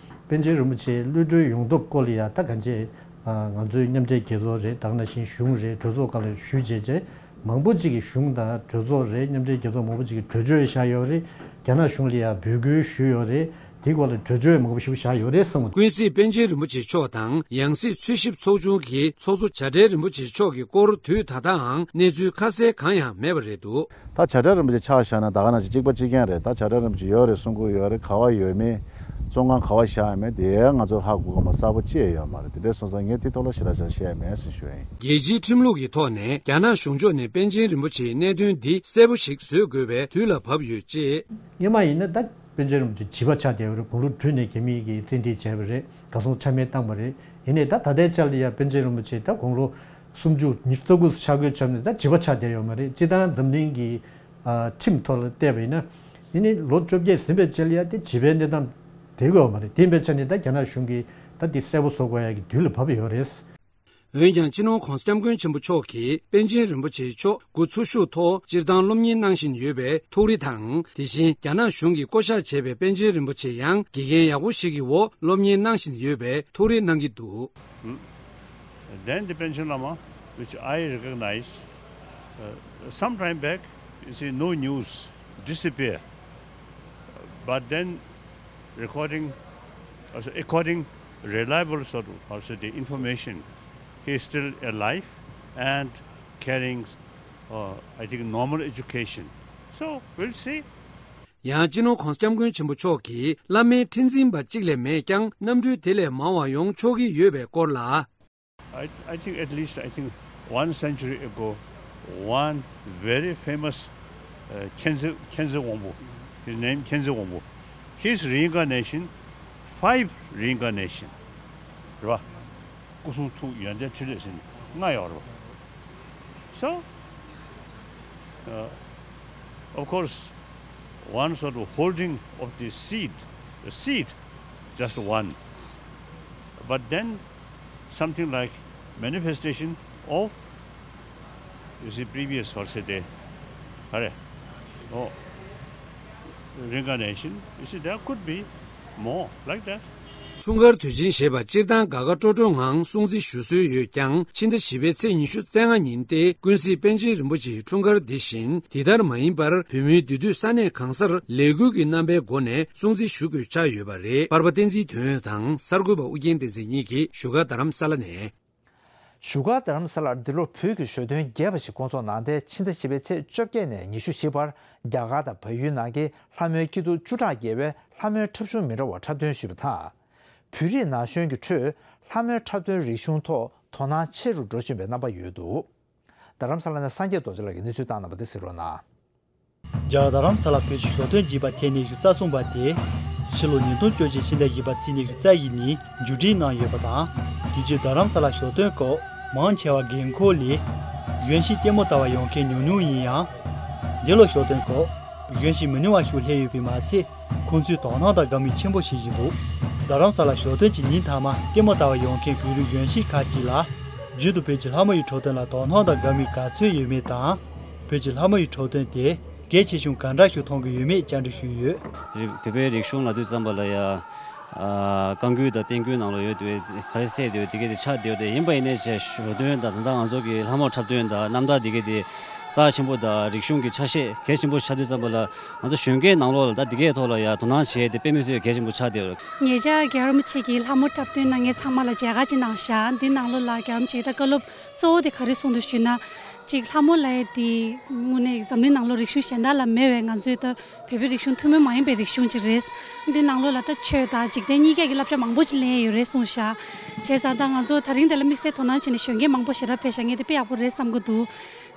པཎ་ཆེན་རིན་པོ་ཆེ་གློད་གྲོལ་ཡོང་ཐབས་སྐོར་ལ་ཡང་ད་གང་ཅི་ང་ཚོའི་མཉམ་འབྲེལ་རྒྱལ་ཚོགས་རེད། ད་ག་ནང་བཞིན་གཞུང་རེད། གྲོས་ཚོགས་ཁག་ལ་ཞུས་བྱས་རྗེས་མང་པོ་ཅིག་གིས་གཞུང་དང་གྲོས་ཚོགས་རེད། མཉམ་འབྲེལ་རྒྱལ་ཚོགས་མང་པོ་ཅིག་གིས་གྲོས་ཆོད་བཞག་ཡོད་རེད། རྒྱ་ནག་གཞུང་ལ་ཡང་འབོད་སྐུལ་ཞུས་ཡོད་རེད། དེའི་སྐོར་ལ་གྲོས་ཆོད་མང་པོ་ཞིག་བཞག་ཡོད་རེད་གསུངས། ཀུན་གཟིགས་པཎ་ཆེན་རིན་པོ་ཆེ་མཆོག་དང་ཡང་སྲིད་འཚོལ་ཞིབ་ཚོགས་ཆུང་གི་ཚོགས་གཙོ་བྱ་བྲལ་རིན་པོ་ཆེ་མཆོག་གི་སྐོར་དུས་ད་ལྟའང་གནས་ཚུལ་ཁ་གསལ་གང་ཡང་མེད་པ་རེད་འདུག་ད་བྱ་བྲལ་རིན་པོ་ཆེ་ཆ་བཞག་ན་ད་ག་ནང་བཞིན་གཅིག་པ་གཅིག་རྐྱང་རེད། ད་བྱ་བྲལ་རིན་པོ་ཆེ་ཡོད་རེད་གསུང་གི་ཡོད་རེད། ག་བ་ཡོད་མེད་བཙོན་ཁང་ག་བ་བཞག་ཡོད་མེད་དེ་ང་ཚོ་ཧ་གོ་གི་མ་གསལ་པོ་ཅི་ཡང་ཡོད་མ་རེད། དེ་འདྲ་སོང་ཙང་ངས་དེ་ཐོག་ལ་ཞེ་དྲག་ཅང་བཤད་ཡ་མེད་ཟེར་ཞུ་ཡ་ཡིན། རྒྱལ་སྤྱིའི་ཁྲིམས་ལུགས་ཀྱི་ཐོག་ནས་རྒྱ་ནག་གཞུང་ཕྱོགས་ནས་པཎ་ཆེན་རིན་པོ་ཆེའི་གནད་དོན་འདི་གསལ་པོ་ཞིག་བཟོ་དགོས་པའི་དུས་ལ་བབ་ཡོད་ཅེས། སྔོན་མ་ཡིན་ན་ད་པཎ་ཆེན་རིན་པོ་ཆེ་བྱིས་པ་ཆགས་བསྡད་ཡོད་རེད། དགུང་ལོ་བགྲོས་ནས་རྒྱ་མིས་ཀྱིས་བཙན་ཁྲིད་བྱས་པ་རེད། གར་སོང་ཆ་མེད་བཏང་པ་རེད། ཡིན་ནའི་ད་ད་ལྟའི་ཆར་ལ་ཡ་པཎ་ཆེན་རིན་པོ་ཆེ་ད་དགུང་ལོ་སུམ་ཅུ་ཉི་ཤུ་རྩ་དགུ་ཆགས་དགོས་བྱུང་ནས་ད་བྱིས་པ་ཆགས་བསྡད་ཡོད་མ་རེད། སྤྱིར་བཏང་འཛམ་གླིང་གི་ཨ་ཁྲིམས་ཐོག་ལ་བལྟས་པ་ཡིན་ན་ཡིན་ནའི་ལོ་བཅོ་བརྒྱད་ཟིན་པའི་རྗེས་ལ་ཡ་དེ་བྱིས་པའི་གནས་སྟངས་བསྡད་དགོས་ཡོད་མ་རེད། དེ་ཡིན་པའི་ཆ་ནས་ད་རྒྱ་ནག་གཞུང་གིས་ད་དེ་གསལ་པོ་བཟོ་དགོས་ཡ་གི་དུས་ལ་བབ་ཡོད་རེད། འོན་ཀྱང་། སྤྱི་ནོར་༧གོང་ས་༧སྐྱབས་མགོན་ཆེན་པོ་མཆོག་གིས་པཎ་ཆེན་རིན་པོ་ཆེ་མཆོག་འགོ་ཚུགས་ཞུགས་ཐོག་སྤྱིར་བཏང་སློབ་གཉེར་གནང་བཞིན་ཡོད་པའི་ཐུགས་རེ་དང་། དེ་བཞིན་རྒྱ་ནག་གཞུང་གིས་བསྐོ་བཞག་བྱས་པའི་པཎ་ཆེན་རིན་པོ་ཆེ་ཡང་དགེ་རྒན་ཡག་པོ་ཞིག་གི་འོག་སློབ་གཉེར་གནང་བཞིན་ཡོད་པའི་ཐུགས་རེ་གནང་གི་འདུག། Then the Panchen Lama, which I recognize, uh, some time back, you see, no news, disappear. But then, recording, also according reliable sort of, also the information, he is still alive and carrying, uh, I think, normal education. So, we'll see. ཡང་། སྤྱི་ནོར་༧གོང་ས་༧སྐྱབས་མགོན་ཆེན་པོ་མཆོག་གིས་བླ་མའི་ཁྲི་འཛིན་པ་གཅིག་ལས་མེད་ཀྱང་། རྣམ་འགྲུལ་དེ་ལས་མང་བ་ཡོང་ཆོག་གི་ཡོད་པའི་སྐོར་ལ། I, I think at least, I think, one century ago, one very famous, uh, Khyentse, Khyentse Wangpo, his name Khyentse Wangpo, his reincarnation, five reincarnation, རེད་པ། སྐུ་གསུང་ཐུགས་ཡོན་ཏན་ཕྲིན་ལས་ཟེར་ནས་ལྔ་ཡོད་རེད་པ། So, uh, of course, one sort of holding of the seed, the seed, just one. But then something like manifestation of, you see, previous, what say they, are, oh, reincarnation, you see, there could be more like that. འཁྲུངས་སྐར་དུས་ཆེན་ཞེས་པ་སྤྱིར་བཏང་དགའ་དགའ་སྤྲོ་སྤྲོའི་ངང་སྲུང་བརྩི་ཞུ་སྲོལ་ཡོད་ཀྱང་། ཕྱི་ཟླ་བཞི་པའི་ཚེས་ཉི་ཤུ་རྩ་ལྔ་ཉིན་ཏེ་ཀུན་གཟིགས་པཎ་ཆེན་རིན་པོ་ཆེའི་འཁྲུངས་སྐར་འདི་བཞིན་འདི་ལྟར་མ་ཡིན་པར། བོད་མིའི་འདུས་སྡོད་ས་གནས་གང་སར་ལས་འགུལ་གྱི་རྣམ་པའི་སྒོ་ནས་སྲུང་བརྩི་ཞུ་དགོས་ཆགས་ཡོད་པ་རེད། པར་པ་བསྟན་འཛིན་དོན་ཡོད་དང་གསར་འགོད་པ་ཨུ་རྒྱན་བསྟན་འཛིན་གཉིས་ཀྱིས་བཞུགས་སྒར་རྡ་རམ་ས་ལ་ནས། བཞུགས་སྒར་རྡ་རམ་ས་ལར་འདི་ལོ་བོད་ཀྱི་ཞོ་སྟོན་རྒྱས་པ་ཞིག་སྐོང་ཚོགས་གནང་སྟེ། ཕྱི་ཟླ་བཞི་པའི་ཚེས་བཅོ་བརྒྱད་ནས་ཉི་ཤུ་བཞི་བར་རྒྱ་གར་དང་བལ་ཡུལ་ནང་གི་ལྷ་མོའི་སྐྱིད་སྡུག་བཅུ་ཕྲག་བརྒལ་བའི་ལྷ་མོའི་འཁྲབ་གཞུང་མི་འདྲ་བ་འཁྲབ་སྟོན་ཞུས་པ་དང་། བོད་རིགས་ན་གཞོན་གྱི་ཁྲོད་ལྷ་མོའི་འཁྲབ་སྟོན་རིག་གཞུང་ཐོག་དོ་སྣང་ཆེ་རུ་འགྲོ་བཞིན་པའི་རྣམ་པ་ཡོད་འདུག། རྡ་རམ་ས་ལ་ནས་སངས་རྒྱས་རྡོ་རྗེ་ལགས་ཀྱིས་གནས་ཚུལ་བཏང་གནང་བ་དེ་གཟིགས་རོགས་གནང་། རྒྱ་གར་རྡ་རམ་ས་ལ་བོད་ཀྱི་ཞོ་སྟོན་རྒྱས་པ་ཐེངས་ཉི་ཤུ་རྩ་གསུམ་པ་དེ། ཕྱི་ལོ་ཉིས་སྟོང་བཅོ་གཅིག་ཕྱི་ཟླ་བཞི་པ་ཚེས་ཉི་ཤུ་རྩ་བཞི་ཉིན་མཇུག་སྒྲིལ་གནང་ཡོད་པ་དང་། དུས་རྒྱུན་རྡ་རམ་ས་ལ་ཞོ་སྟོན་སྐབས་མང་ཆེ་བ་རྒན་འཁོགས་ལས་གཞོན་སྐྱེས་ལྟད་མོ་ལྟ་བར་ཡོང་མཁན་ཉུང་ཉུང་ཡིན་ཡང་། འདི་ལོ་ཞོ་སྟོན་སྐབས་གཞོན་སྐྱེས་མི་ཉུང་བ་ཞིག་སླེབས་ཡོད་པས་མ་ཚད། ཁོང་ཚོས་དོ་སྣང་དང་དགའ་མོས་ཆེན་པོ་བྱེད་བཞིན་འདུག། རྡ་རམ་ས་ལ་ཞོ་སྟོན་གྱི་ཉིན་མཐའ་མ་ལྟད་མོ་ལྟ་བར་ཡོང་མཁན་བོད་རིགས་གཞོན་སྐྱེས་ཁག་ཅིག་ལ། རྒྱུན་དུ་བོད་ཀྱི་ལྷ་མོ་ཡི་འཁྲབ་སྟོན་ལ་དོ་སྣང་དང་དགའ་མོས་ག་ཚོད་ཡོད་མེད་དང་། བོད་ཀྱི་ལྷ་མོ་ཡི་འཁྲབ་སྟོན་དེ་གལ་ཆེ་ཆུང་ག་འདྲ་ཞིག་མཐོང་གི་ཡོད་མེད་བཅར་འདྲི་ཞུས་ཡོད། རིག་བོད་པའི་རིག་གཞུང་ལབ་དུས་ཙམ་པ་ལ་ཡ། ཨ། བཀའ་འགྱུར་དང་བསྟན་འགྱུར་ནང་ལ་ཡོད་དེ་ག་རེ་གསལ་དེ་དེ་གས་དེ་ཆགས་བསྡད་ཡོད་དེ། ཡིན་པ་ཡིན་ནའི་ཞོ་སྟོན་དང་། ད་ལྟ་ང་ཚོ་གི་ལྷ་མོ་འཁྲབ་སྟོན་དང་རྣམ་ཐར་དེ་གས་དེ་རྩ་ཆེན་པོ་དང་། རིག་གཞུང་གི་ཆ་ཤས་གལ་ཆེན་པོ་ཆགས་དུས་ཙམ་པ་ལ། ང་ཚོ་གཞོན་སྐྱེས་ནང་ལོགས་ལ་ད་འདི་གའི་ཐོག་ལ་ཡ་དོ་སྣང་བྱས་ཏེ་དཔེ་མི་སྲིད་གལ་ཆེན་པོ་ཆགས་བསྡད་ཡོད། ཉེ་ཆར་རྒྱལ་བ་རིན་པོ་ཆེ་གིས་ལྷ་མོ་འཁྲབ་སྟོན་གནང་མཁན་ཚང་མ་ལ་མཇལ་ཁ་ཅིག་གནང་ཤག། འདི་ནང་ལོགས་ལ་རྒྱལ་བ་རིན་པོ་ཆེ་གིས་ད་བཀའ་སློབ་གཙོ་བོ་དེ་ག་རེ་གསུངས་འདུག་ཞུས་ན། གཅིག་ལྷ་མོ་ལབ་ཡས་དེ་དངོས་གནས་འཛམ་གླིང་ནང་ལོགས་རིག་གཞུང་གཞན་དག་ལ་མེད་པའི་ང་ཚོའི་ད་བོད་པའི་རིག་གཞུང་ཐུན་མོང་མ་ཡིན་པའི་རིག་གཞུང་ཅིག་རེད། འདི་ནང་ལོགས་ལ་ད་ཆོས་དང་འཇིག་རྟེན་གཉིས་ཀ་གི་བསླབ་བྱ་མང་པོ་ཅིག་ལེན་ཡས་ཡོད་རེད་གསུངས་ཤག། བྱས་ཙང་ད་ང་ཚོ་ད་རིང་དེ་ལ་དམིགས་བསལ་དོ་སྣང་བྱས་ནས་གཞོན་སྐྱེས་མང་པོ་ཞེ་དྲག་ཕེབས་ཤག། ངས་དེ་དཔེ་ཡག་པོ་རེད་བསམ་གྱི་འདུག།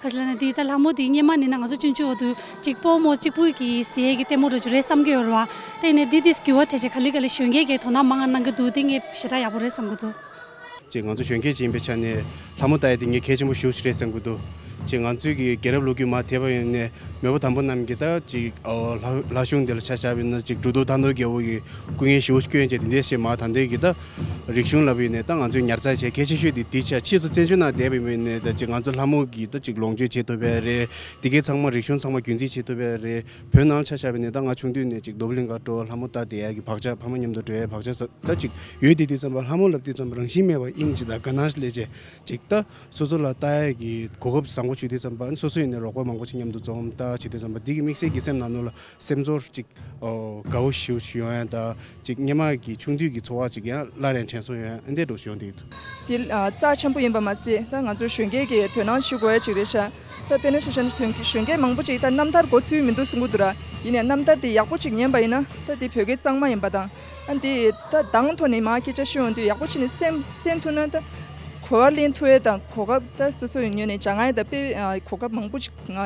ག་ཅི་ལབ་ན། འདི་ད་ལྷ་མོ་འདི་སྔོན་མ་ནས་ན་ང་ཚོ་ཆུང་ཆུང་འོག་ཏུ་གཅིག་པོ་མོ་གཅིག་པུ་གིས་གཟིགས་ཡས་ཀྱི་ལྟད་མོ་འདྲ་ཅིག་རེད་བསམ་གྱི་ཡོད་རེད་བ། དེ་ནས་འདི་དེ་འགྱུར་བ་ཐེབས་བྱས་ག་ལེ་ག་ལེ་གཞོན་སྐྱེས་ཀྱིས་དོ་སྣང་མང་བ་གནང་གི་འདུག། འདི་ངས་ཞེ་དྲག་ཡག་པོ་རེད་བསམ་གྱི་འདུག། ཅིག་ང་ཚོ་གཞོན་སྐྱེས་ཅིག་ཡིན་པའི་ཆ་ནས་ལྷ་མོ་ལྟ་ཡས་དེ་ངས་གལ་ཆེན་པོ་ཞེ་པོ་ཅིག་རེད་བསམ་གྱི་འདུག། ཅིག་ང་ཚོའི་གི་རྒྱལ་རབས་ལོ་རྒྱུས་མར་དེད་པ་ཡིན་ནའི་མེས་པོ་དང་པོ་རྣམས་ཀྱིས་ད་ཅིག་ཨོ་ལྷ་ལྷ་གཞུང་འདི་ལ་ཆ་བཞག་པ་ཡིན་ན། ཅིག་འབྲུག་སྟོད་ཐང་སྟོད་རྒྱལ་པོ་གི་སྐུ་ངལ་ཞེ་པོ་ཅིག་བསྐྱོན་བྱས་དེ་འདྲས་བྱས་མར་ད་ལྟའི་གི་ད་རིག་གཞུང་ལབ་པ་ཡིན་ནའི་ད་ང་ཚོས་ཉར་ཚགས་བྱས་གལ་ཆེ་ཤོས་དེ་དེ་ཆགས། ཕྱིས་སུ་བཙན་བྱོལ་ནང་བསྡད་པ་ཡིན་ནའི་ད་ཅིག་ང་ཚོ་ལྷ་མོ་གི་ད་ཅིག་ལོངས་སྤྱོད་བྱེད་ཐུབ་པ་རེད། དེ་གའི་ཚང་མ་རིག་གཞུང་ཚང་མ་རྒྱུན་འཛིན་བྱེད་ཐུབ་པ་རེད། བོད་ནང་ལ་ཆ་བཞག་པ་ཡིན་ནའི་ད་ང་ཆུང་དུས་ནས་ཅིག་རྡོར་པོ་གླིང་ག་འགྲོ། ལྷ་མོ་ལྟ་བསྡད་ཡས་ཀྱི་བག་ཆགས། ཕ་མ་མཉམ་དུ་འགྲོ་ཡས་བག་ཆགས་ཟེར་ད་ཅིག་ཡོད། དེ་དུས་ཙམ་པ་ལྷ་མོ་ལབ་དུས་ཙམ་པ་རང་བཞིན་མེད་པ་དབྱིངས་ཅིག་དང་དགའ་སྣང་ཞིག་སླེབས་བྱས་ཅིག་ད་སོ་སོ་ལ་ལྟ་ཡས་ཀྱི་གོ་སྐབས་བཟང་པོ་ཞིག་དུས་ཙམ་པ། སོ་སོ་ཡིན་ནའི་རོགས་པ་མང་པོ་ཅིག་མཉམ་དུ་འཛོམས་ལྟ་བྱེད་དུས་ཙམ་པ་འདི་གི་དམིགས་བསལ་གྱི་སེམས་ནང་ནང་ལ་སེམས་ཚོར་ཅིག་ཨོ་དགའ་བོ་ཞེ་པོ་ཅིག་ཡོང་ཡ། ད་ཅིག་སྔོན་མ་གི་ཆུང་དུས་ཀྱི་ཚོར་བ་ཅིག་ཡང་སླར་ཡང་དྲན་སོང་ཡོང་ཡ། འདི་འདྲ་ཞིག་ཡོང་བསྡད་ཀྱི་འདུག། འདི་ཨ་རྩ་ཆེན་པོ་ཡིན་པ་མ་ཟད། ད་ང་ཚོ་གཞོན་སྐྱེས་ཀྱིས་དོ་སྣང་ཞུ་དགོས་ཡ་ཅིག་རེད་ཤག། ད་དཔེར་ན་ཆ་བཞག་ན་གཞོན་སྐྱེས་མང་པོ་ཅིག་ད་རྣམ་ཐར་གོ་ཚུལ་མི་འདུག་གསུང་གི་འདུག་ར། ཡིན་ནའི་རྣམ་ཐར་དེ་ཡག་པོ་ཅིག་ཉན་པ་ཡིན་ན་ད་དེ་བོད་སྐད་གཙང་མ་ཡིན་པ་དང་། ཨ་འདི་ད་གདངས་ཐོག་ནས་མར་སྐད་ཆ་ཤོད་ཡོང་དུས་ཡག་པོ་བྱས་ནས་སེམས་གསན་ཐུབ་ན་ད་གོ་བ་ལེན་ཐུབ་ཡས་དང་། གོ་སྐབས་ད་སོ་སོའི་ངོས་ནས་སྦྱང་ཡས་དང་དཔེ་ཨ་གོ་སྐབས་མང་པོ་ཅིག་ང་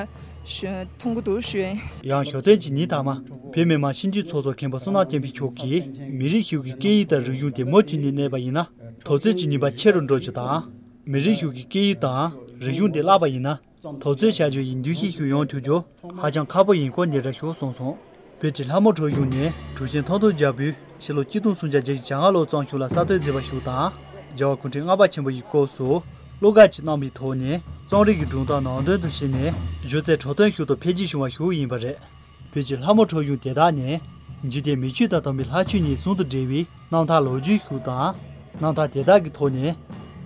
ཞུ་མཐོང་གི་འདུག་ཞུ་ཡིན། ཡང་ཞོ་སྟོན་གྱི་ཉིན་མཐའ་མ་བོད་མི་མང་སྤྱི་འཐུས་ཚོགས་གཙོ་མཁན་པོ་བསོད་ནམས་བསྟན་འཕེལ་མཆོག་གིས་མི་རིགས་ཤིག་གི་སྐད་ཡིག་དང་རིག་གཞུང་དེ་མུ་མཐུད་ནས་གནས་པ་ཡིན་ན་དོགས་ཚོད་ཀྱི་ནུས་པ་ཆེ་རུ་འགྲོ་རྒྱུ་དང་། མི་རིགས་ཤིག་གི་སྐད་ཡིག་དང་རིག་གཞུང་དེ་བརླག་པ་ཡིན་ན། དོགས་ཚོད་བྱ་རྒྱུ་ཡི་འདུ་ཤེས་ཤིག་ཡོང་ཐུབ་རྒྱུ་ཧ་ཅང་ཁག་པོ་ཡིན་སྐོར་འདི་འདྲ་ཞིག་གསུངས་སོང་། བོད་ཀྱི་ལྷ་མོ་འཁྲབ་གཞུང་ནི་གྲུབ་ཆེན་ཐང་སྟོང་རྒྱལ་པོས་ཕྱི་ལོ་ཆིག་སྟོང་སུམ་བརྒྱ་བརྒྱད་ཅུ་གྱ་ལྔ་ལོར་བརྩམས་ཤིང་ལ་གསར་གཏོད་མཛད་པ་ཞིག་དང་ རྒྱལ་བ་སྐུ་ཕྲེང་ལྔ་པ་ཆེན་པོ་ཡི་སྐབས་སུ་བློ་དགའ་ཅིག་གནང་བའི་ཐོག་ནས་རྩོམ་རིག་གི་སྒྲུང་དང་ནང་དོན་དུ་ཕྱེ་ནས་སྒྱུ་རྩལ་འཁྲབ་སྟོན་ཞིག་ཏུ་འཕེལ་རྒྱས་བྱུང་བ་ཞིག་ཡིན་པ་རེད། བོད་ཀྱི་ལྷ་མོ་འཁྲབ་གཞུང་དེ་དག་ནི་འཇིག་རྟེན་མི་ཆོས་དང་དམ་པའི་ལྷ་ཆོས་གཉིས་ཟུང་དུ་འབྲེལ་བའི་རྣམ་ཐར་ལོ་རྒྱུས་ཤིག་དང་། རྣམ་ཐར་དེ་དག་གི་ཐོག་ནས་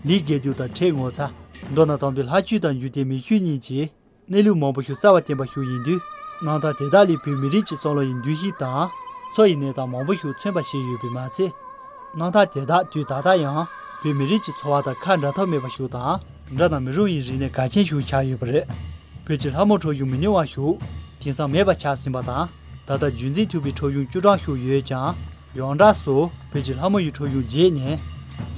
ལས་དགེ་སྡིག་དང་ཁྲེལ་ངོ་ཚ། མདོར་ན་དམ་པའི་ལྷ་ཆོས་དང་འཇིག་རྟེན་མི་ཆོས་གཉིས་ཀྱི་གནས་ལུགས་མང་པོ་ཞིག་གསལ་བར་བསྟན་པ་ཞིག་ཡིན་དུས། རྣམ་ཐར་དེ་དག་ལས་བོད་མི་རིགས་ཀྱི་བསམ་བློ་ཡི་འདུ་ཤེས་དང་འཚོ་བའི་གནས་སྟངས་མང་པོ་ཞིག་མཚོན་པ་ཞིག་ཡོད་པས་མ་ཚད། རྣམ་ཐར་དེ་དག་དུས་ད་ལྟ་ཡང་བོད་མི་རིགས་ཀྱི་འཚོ་བ་དང་ཁ་འབྲལ་ཐབས་མེད་པ་ཞིག་དང་། འདྲ་ན་མི་རུང་བའི་རིག་གནས་གལ་ཆེན་ཞིག་ཆགས་ཡོད་པ་རེད། བོད་ཀྱི་ལྷ་མོ་འཁྲབ་གཞུང་མི་ཉུང་བ་ཞིག་དེང་སང་མེད་པ་ཆགས་ཟིན་པ་དང་། ད་ལྟ་རྒྱུན་འཛིན་ཐུབ་པའི་འཁྲབ་གཞུང་བཅུ་གྲངས་ཤིག་ཡོད་ཀྱང་། ཡོངས་གྲགས་སུ་བོད་ཀྱི་ལྷ་མོ་ཡི་འཁྲབ་གཞུང་བརྒྱད་ནི།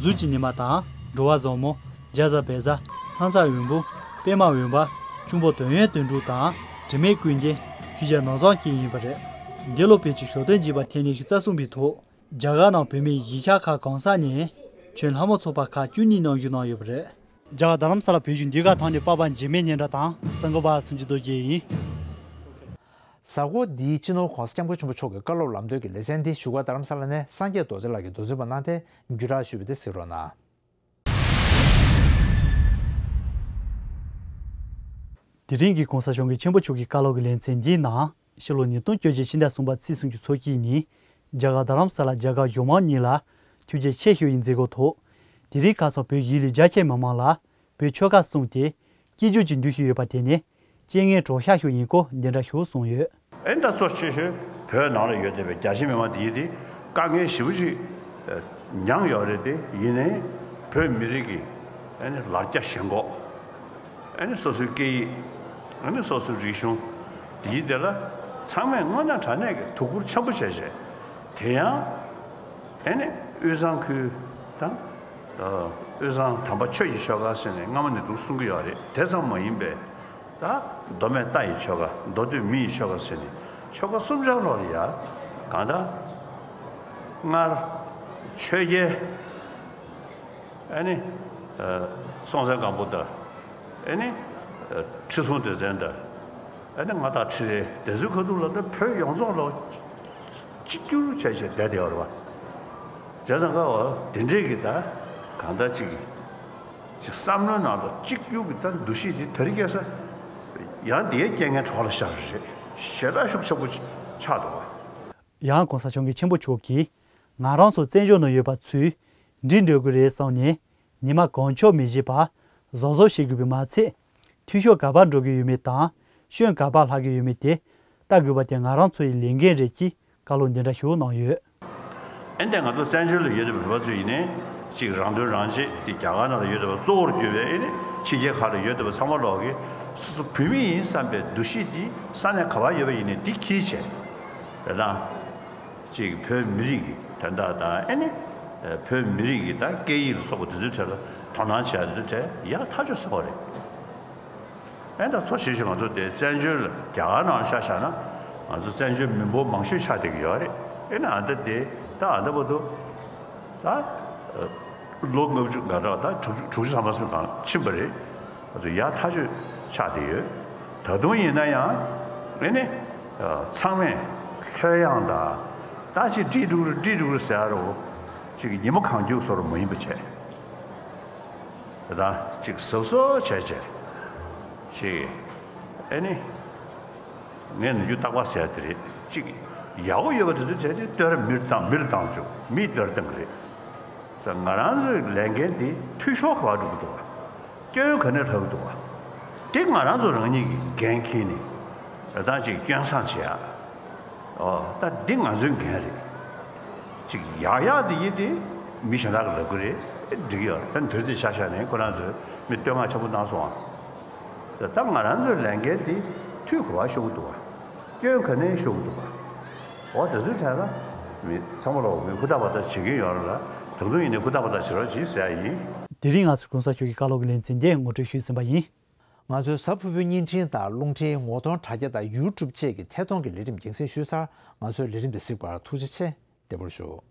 གཟུགས་ཀྱི་ཉི་མ་དང་། འགྲོ་བ་བཟང་མོ། རྒྱ་བཟའ་བལ་བཟའ། སྣང་ས་འོད་འབུམ། པད་མ་འོད་འབར། འབྱུང་པོ་དོན་ཡོད་དོན་གྲུབ་དང་། དྲི་མེད་ཀུན་ལྡན། ཤུལ་བཞག་ནོར་བཟང་བཅས་ཡིན་པ་རེད། འདི་ལོ་བོད་ཀྱི་ཞོ་སྟོན་བགྱིས་པ་ཐེངས་ཉི་ཤུ་རྩ་གསུམ་པའི་ཐོག་རྒྱ་གར་ནང་བོད་མིའི་གཞིས་ཆགས་ཁག་གང་ས་ནས་ཁྱོན་ལྷ་མོ་ཚོགས་པ་ཁག་བཅུ་གཉིས་ནང་བཞུགས་གནང་ཡོད་པ་རེད། རྒྱ་གར་རྡ་རམ་ས་ལ་བོད་བརྒྱུད་འདི་ག་ཐང་ནས་པ་པ་འཇིགས་མེད་སྙན་གྲགས་དང་གསར་འགོད་པ་སུམ་ཅུ་རྡོ་རྗེ་ཡིན། གཟའ་འཁོར་འདིའི་སྤྱི་ནོར་༸གོང་ས་༸སྐྱབས་མགོན་ཆེན་པོ་མཆོག་གི་བཀའ་སློབ་ལམ་སྟོན་གྱི་ལེ་ཚན་འདི་བཞུགས་སྒར་རྡ་རམ་ས་ལ་ནས་སངས་རྒྱས་རྡོ་རྗེ་ལགས་ཀྱིས་མདོ་འཛིན་པ་གནང་སྟེ་བརྒྱུད་བསྒྲགས་ཞུས་པ་དེ་གཟིགས་རོགས་གནང་། དེ་རིང་གི་༸གོང་ས་༸སྐྱབས་མགོན་ཆེན་པོ་མཆོག་གི་བཀའ་སློབ་ཀྱི་ལེ་ཚན་འདིའི་ནང་། ཕྱི་ལོ་ཉིས་སྟོང་བཅོ་བརྒྱད་ཕྱི་ཟླ་གསུམ་པ་ཚེས་སུམ་ཅུ་ཚེས་གཅིག་ཉིན་རྒྱ་གར་རྡ་རམ་ས་ལ་རྒྱ་གར་གཞུང་མང་གཉིས་ལ་ཐུགས་རྗེ་ཆེ་ཞུ་བའི་མཛད་སྒོ་ཐོག་དེ་རིང་ཁ་སང་བོད་གཞིས་ལུས་རྒྱ་ཆེ་མི་མང་ལ་བོད་ཆོལ་ཁ་གསུམ་དེ་གཅིག་གྱུར་གྱི་འདུ་ཤེས་ཡོད་པ་དེ་ནི་རྐྱེན་ངན་གྲོགས་ཤར་ཞིག་ཡིན་སྐོར་འདི་འདྲ་ཞིག་གསུངས་ཡོད། ཨེ་ད་གཙོ་ཆེ་ཤོས་བོད་ནང་ལ་ཡོད་བསྡད་པའི་རྒྱ་ཆེ་མི་མང་དེ་དེ་དཀའ་ངལ་ཞེ་པོ་ཅིག་མྱངས་ཡོད་རེད་དེ། ཡིན་ནའི་བོད་མི་རིགས་ཀྱི་ཨ་ནི་ལ་རྒྱ་ཞེན་ཁོག་ཨ་ནི་སོ་སོའི་སྐད་ཡིག་ཨ་ནི་སོ་སོའི་རིག་གཞུང་འདིའི་དེ་ལ་ཚང་མས་དངོས་གནས་དྲང་གནས་ཀྱི་ཐུགས་ཁུར་ཆེན་པོ་བྱས་བྱས། དེ་ཡང་ཨ་ནི་དབུས་གཙང་ཁུལ་དང་དབུས་གཙང་དམ་པ་ཆོས་ཀྱི་ཆོལ་ཁ་ཟེར་ནས་སྔ་མོ་ནས་འདུག་གསུང་གི་ཡོད་རེད། དེ་ཙམ་མ་ཡིན་པའི་ད་མདོ་སྨད་རྟ་ཡི་ཆོལ་ཁ། མདོ་སྟོད་མི་ཡི་ཆོལ་ཁ་ཟེར་ནས་ཆོལ་ཁ་གསུམ་ཆར་ལོག་ལ་ཡ་གང་ལྟར་སྔར་ཆོས་རྒྱལ་ཨ་ནི་ཨ་སྲོང་བཙན་སྒམ་པོ་དང་། ཨ་ནི་ཨ་ཁྲི་སྲོང་ལྡེ་བཙན་དང་། ཨ་ནི་མངའ་བདག་ཁྲི་རལ་དེ་ཚོའི་ཁ་ཐུག་ལ་ད་བོད་ཡོངས་རྫོགས་ལ་གཅིག་གྱུར་བྱས་བྱས་བསྡད་བསྡད་ཡོད་རེད་པ། བྱས་ཙང་ཀ་བ་དེ་འདྲས་ཀྱི་ད་གང་ལྟར་ཅིག་ཅིག་བསམ་བློའི་ནང་ལ་གཅིག་གྱུར་གྱི་ད་འདུ་ཤེས་དེ་དེ་རིང་ཁ་སང་ཡང་དེའི་རྐྱེན་ངན་གྲོགས་ལ་ཤར་རེད། ཞེ་དྲག་ཤུགས་ཆེན་པོ་ཆགས་འདུག་བ། ཡང་༸གོང་ས་༸སྐྱབས་མགོན་ཆེན་པོ་མཆོག་གིས་ང་རང་ཚོ་བཙན་བྱོལ་ནང་ཡོད་པ་ཚོས་འགྲིག་འགྲོ་གི་རེད་བསམ་ནས་ཉི་མ་གང་ཆོག་མི་བྱེད་པར་གཟབ་གཟབ་བྱེད་དགོས་པས་མ་ཚད། འཐུས་ཤོར་ག་པར་འགྲོ་གི་ཡོད་མེད་དང་སྐྱོན་ག་པར་ལྷག་གི་ཡོད་མེད་དེ་ལྟ་དགོས་པ་དེ་ང་རང་ཚོ་ཡི་ལས་འགན་རེད་ཅེས་བཀའ་སློབ་འདི་འདྲ་ཞིག་གནང་ཡོད། ཨེ་འདི་ང་ཚོ་བཙན་བྱོལ་ལ་ཡོད་པའི་བོད་པ་ཚོ་ཡིན་ནའི་ཅིག་རང་དོན་རང་གཅེས་དེ་རྒྱ་གར་ནང་ལ་ཡོད་པ་གཙོ་བོར་གྱུར་པའི་ཨེ་ནི་ཕྱི་རྒྱལ་ཁག་ལ་ཡོད་པ་ཚང་མ་ལོག་གིས་སོ་སོ་བོད་མི་ཡིན་བསམ་པའི་འདུ་ཤེས་དེ་ས་གནས་ག་པར་ཡོད་པ་ཡིན་ནའི་འདི་འཁྱེར་བྱས་རེད་དང་། ཅིག་བོད་མི་རིགས་ཀྱི་དོན་དག་དང་ཨེ་ནི་བོད་མི་རིགས་ཀྱི་ད་སྐད་ཡིག་ལ་སོགས་པ་དེ་ཚོའི་གྲས་ལ་དོ་སྣང་བྱེད་ཡ་དེ་ཚོའི་གྲས་ཡག་ཐག་ཆོད་ཚ་པོ་རེད། ཨེ་ད་གཙོ་ཆེ་ཤོས་ང་ཚོ་དེ་བཙན་བྱོལ་རྒྱ་གར་ནང་ཆ་བཞག་ན་ང་ཚོ་བཙན་བྱོལ་མི་འབོར་མང་ཤོས་ཆགས་བསྡད་ཀྱི་ཡོད་རེད། ཨེ་ན་ཨ་ད་དེ་ད་ཨ་ད་བར་དུ་ད་ལོ་ལྔ་བཅུ་ང་ཚོ་ད་དྲུག་ཅུ་དྲུག་ཅུ་ཐམ་པ་སོང་གང་ཕྱིན་པ་རེད། ཨ་ད་ཡག་ཐག་ཆོད་ཆགས་བསྡད་ཡོད། ད་དུང་ཡིན་ན་ཡང་ཨེ་ནི་ཚང་མས་ལྷོད་ཡངས་དང་ད་ཅིག་འགྲིག་འགྲོ་གི་རེད་འགྲིག་འགྲོ་གི་རེད་ཟེར་ཡ་རོ་ཅིག་ཉི་མ་གང་མཇུག་བཟོ་རུ་མ་ཡིན་པ་བྱས། དེ་དག་ཅིག་གཟབ་གཟབ་བྱས་བྱས་ཅིག་ཨེ་ནི་ངས་ནམ་རྒྱུན་རྟག་པར་ཟེར་ཡ་དེ་རེད། ཅིག་ཡག་པོ་ཡོད་པ་དེ་ཚོ་བྱས་ཏེ་བསྟོད་ར་མིར་བཏང་མིར་བཏང་བཅུག་མིས་བསྟོད་ར་བཏང་གི་རེད་ཟེར། ང་རང་ཚོའི་ལས་འགན་དེ་འཐུས་ཤོར་ག་པར་འགྲོ་གི་འདུག་བ། སྐྱོན་ག་ནས་ལྷག་གི་འདུག་བ། དེ་ང་རང་ཚོ་རང་ཉིད་ཀྱི་འགན་འཁྱེར་ནས་ད་ཅིག་སྐྱོན་བསང་བྱེད་ཡ། ཨོ་ད་འདི་ང་ཚོའི་འགན་རེད། ཅིག་ཡག་ཡག་འདི་ཡིན་ཏེ་མི་གཞན་དག་གིས་ལབ་གི་རེད། འགྲིག་གི་ཡོད་རེད། ད་འདིར་འདི་ཆ་བཞག་ནས་ཁོ་རང་ཚོས་མི་བསྟོད་བསྔགས་ཆེན་པོ་གནང་སོང་ཨ། ད་ང་རང་ཚོའི་ལས་འགན་འདི་འཐུས་ག་པར་ཤོར་གི་འདུག་བ། སྐྱོན་ག་ནས་ཤོར་གི་འདུག་བ། འོ་དེ་ཚོའི་གྲས་ལ་མི་ཚང་མ་ལོག་མི་ཧུར་ཐག་པ་ཐག་བྱེད་ཀྱི་ཡོད་རེད་ལ། ད་དུང་ཡིན་ནའི་ཧུར་ཐག་པ་ཐག་བྱེད་རོགས་གྱིས་ཟེར་ཡ་ཡིན། དེ་རིང་ང་ཚོས་༸གོང་ས་མཆོག་གི་བཀའ་སློབ་ཀྱི་ལེ་ཚན་འདི་ངོ་སྤྲོད་ཞུས་ཟིན་པ་ཡིན། ང་ཚོའི་གཟའ་ཕུར་བུའི་བརྙན་འཕྲིན་དང་རླུང་འཕྲིན་ངོ་གདོང་དྲ་རྒྱ་དང་ཡུ་ཊུབ་བཅས་ཀྱི་ཐད་གཏོང་གི་ལས་རིམ་རྒྱང་སྲིང་ཞུས་ཚར། ང་ཚོའི་ལས་རིམ་འདི་གཟིགས་པར་ཐུགས་རྗེ་ཆེ། བདེ་པོར་བཞུགས།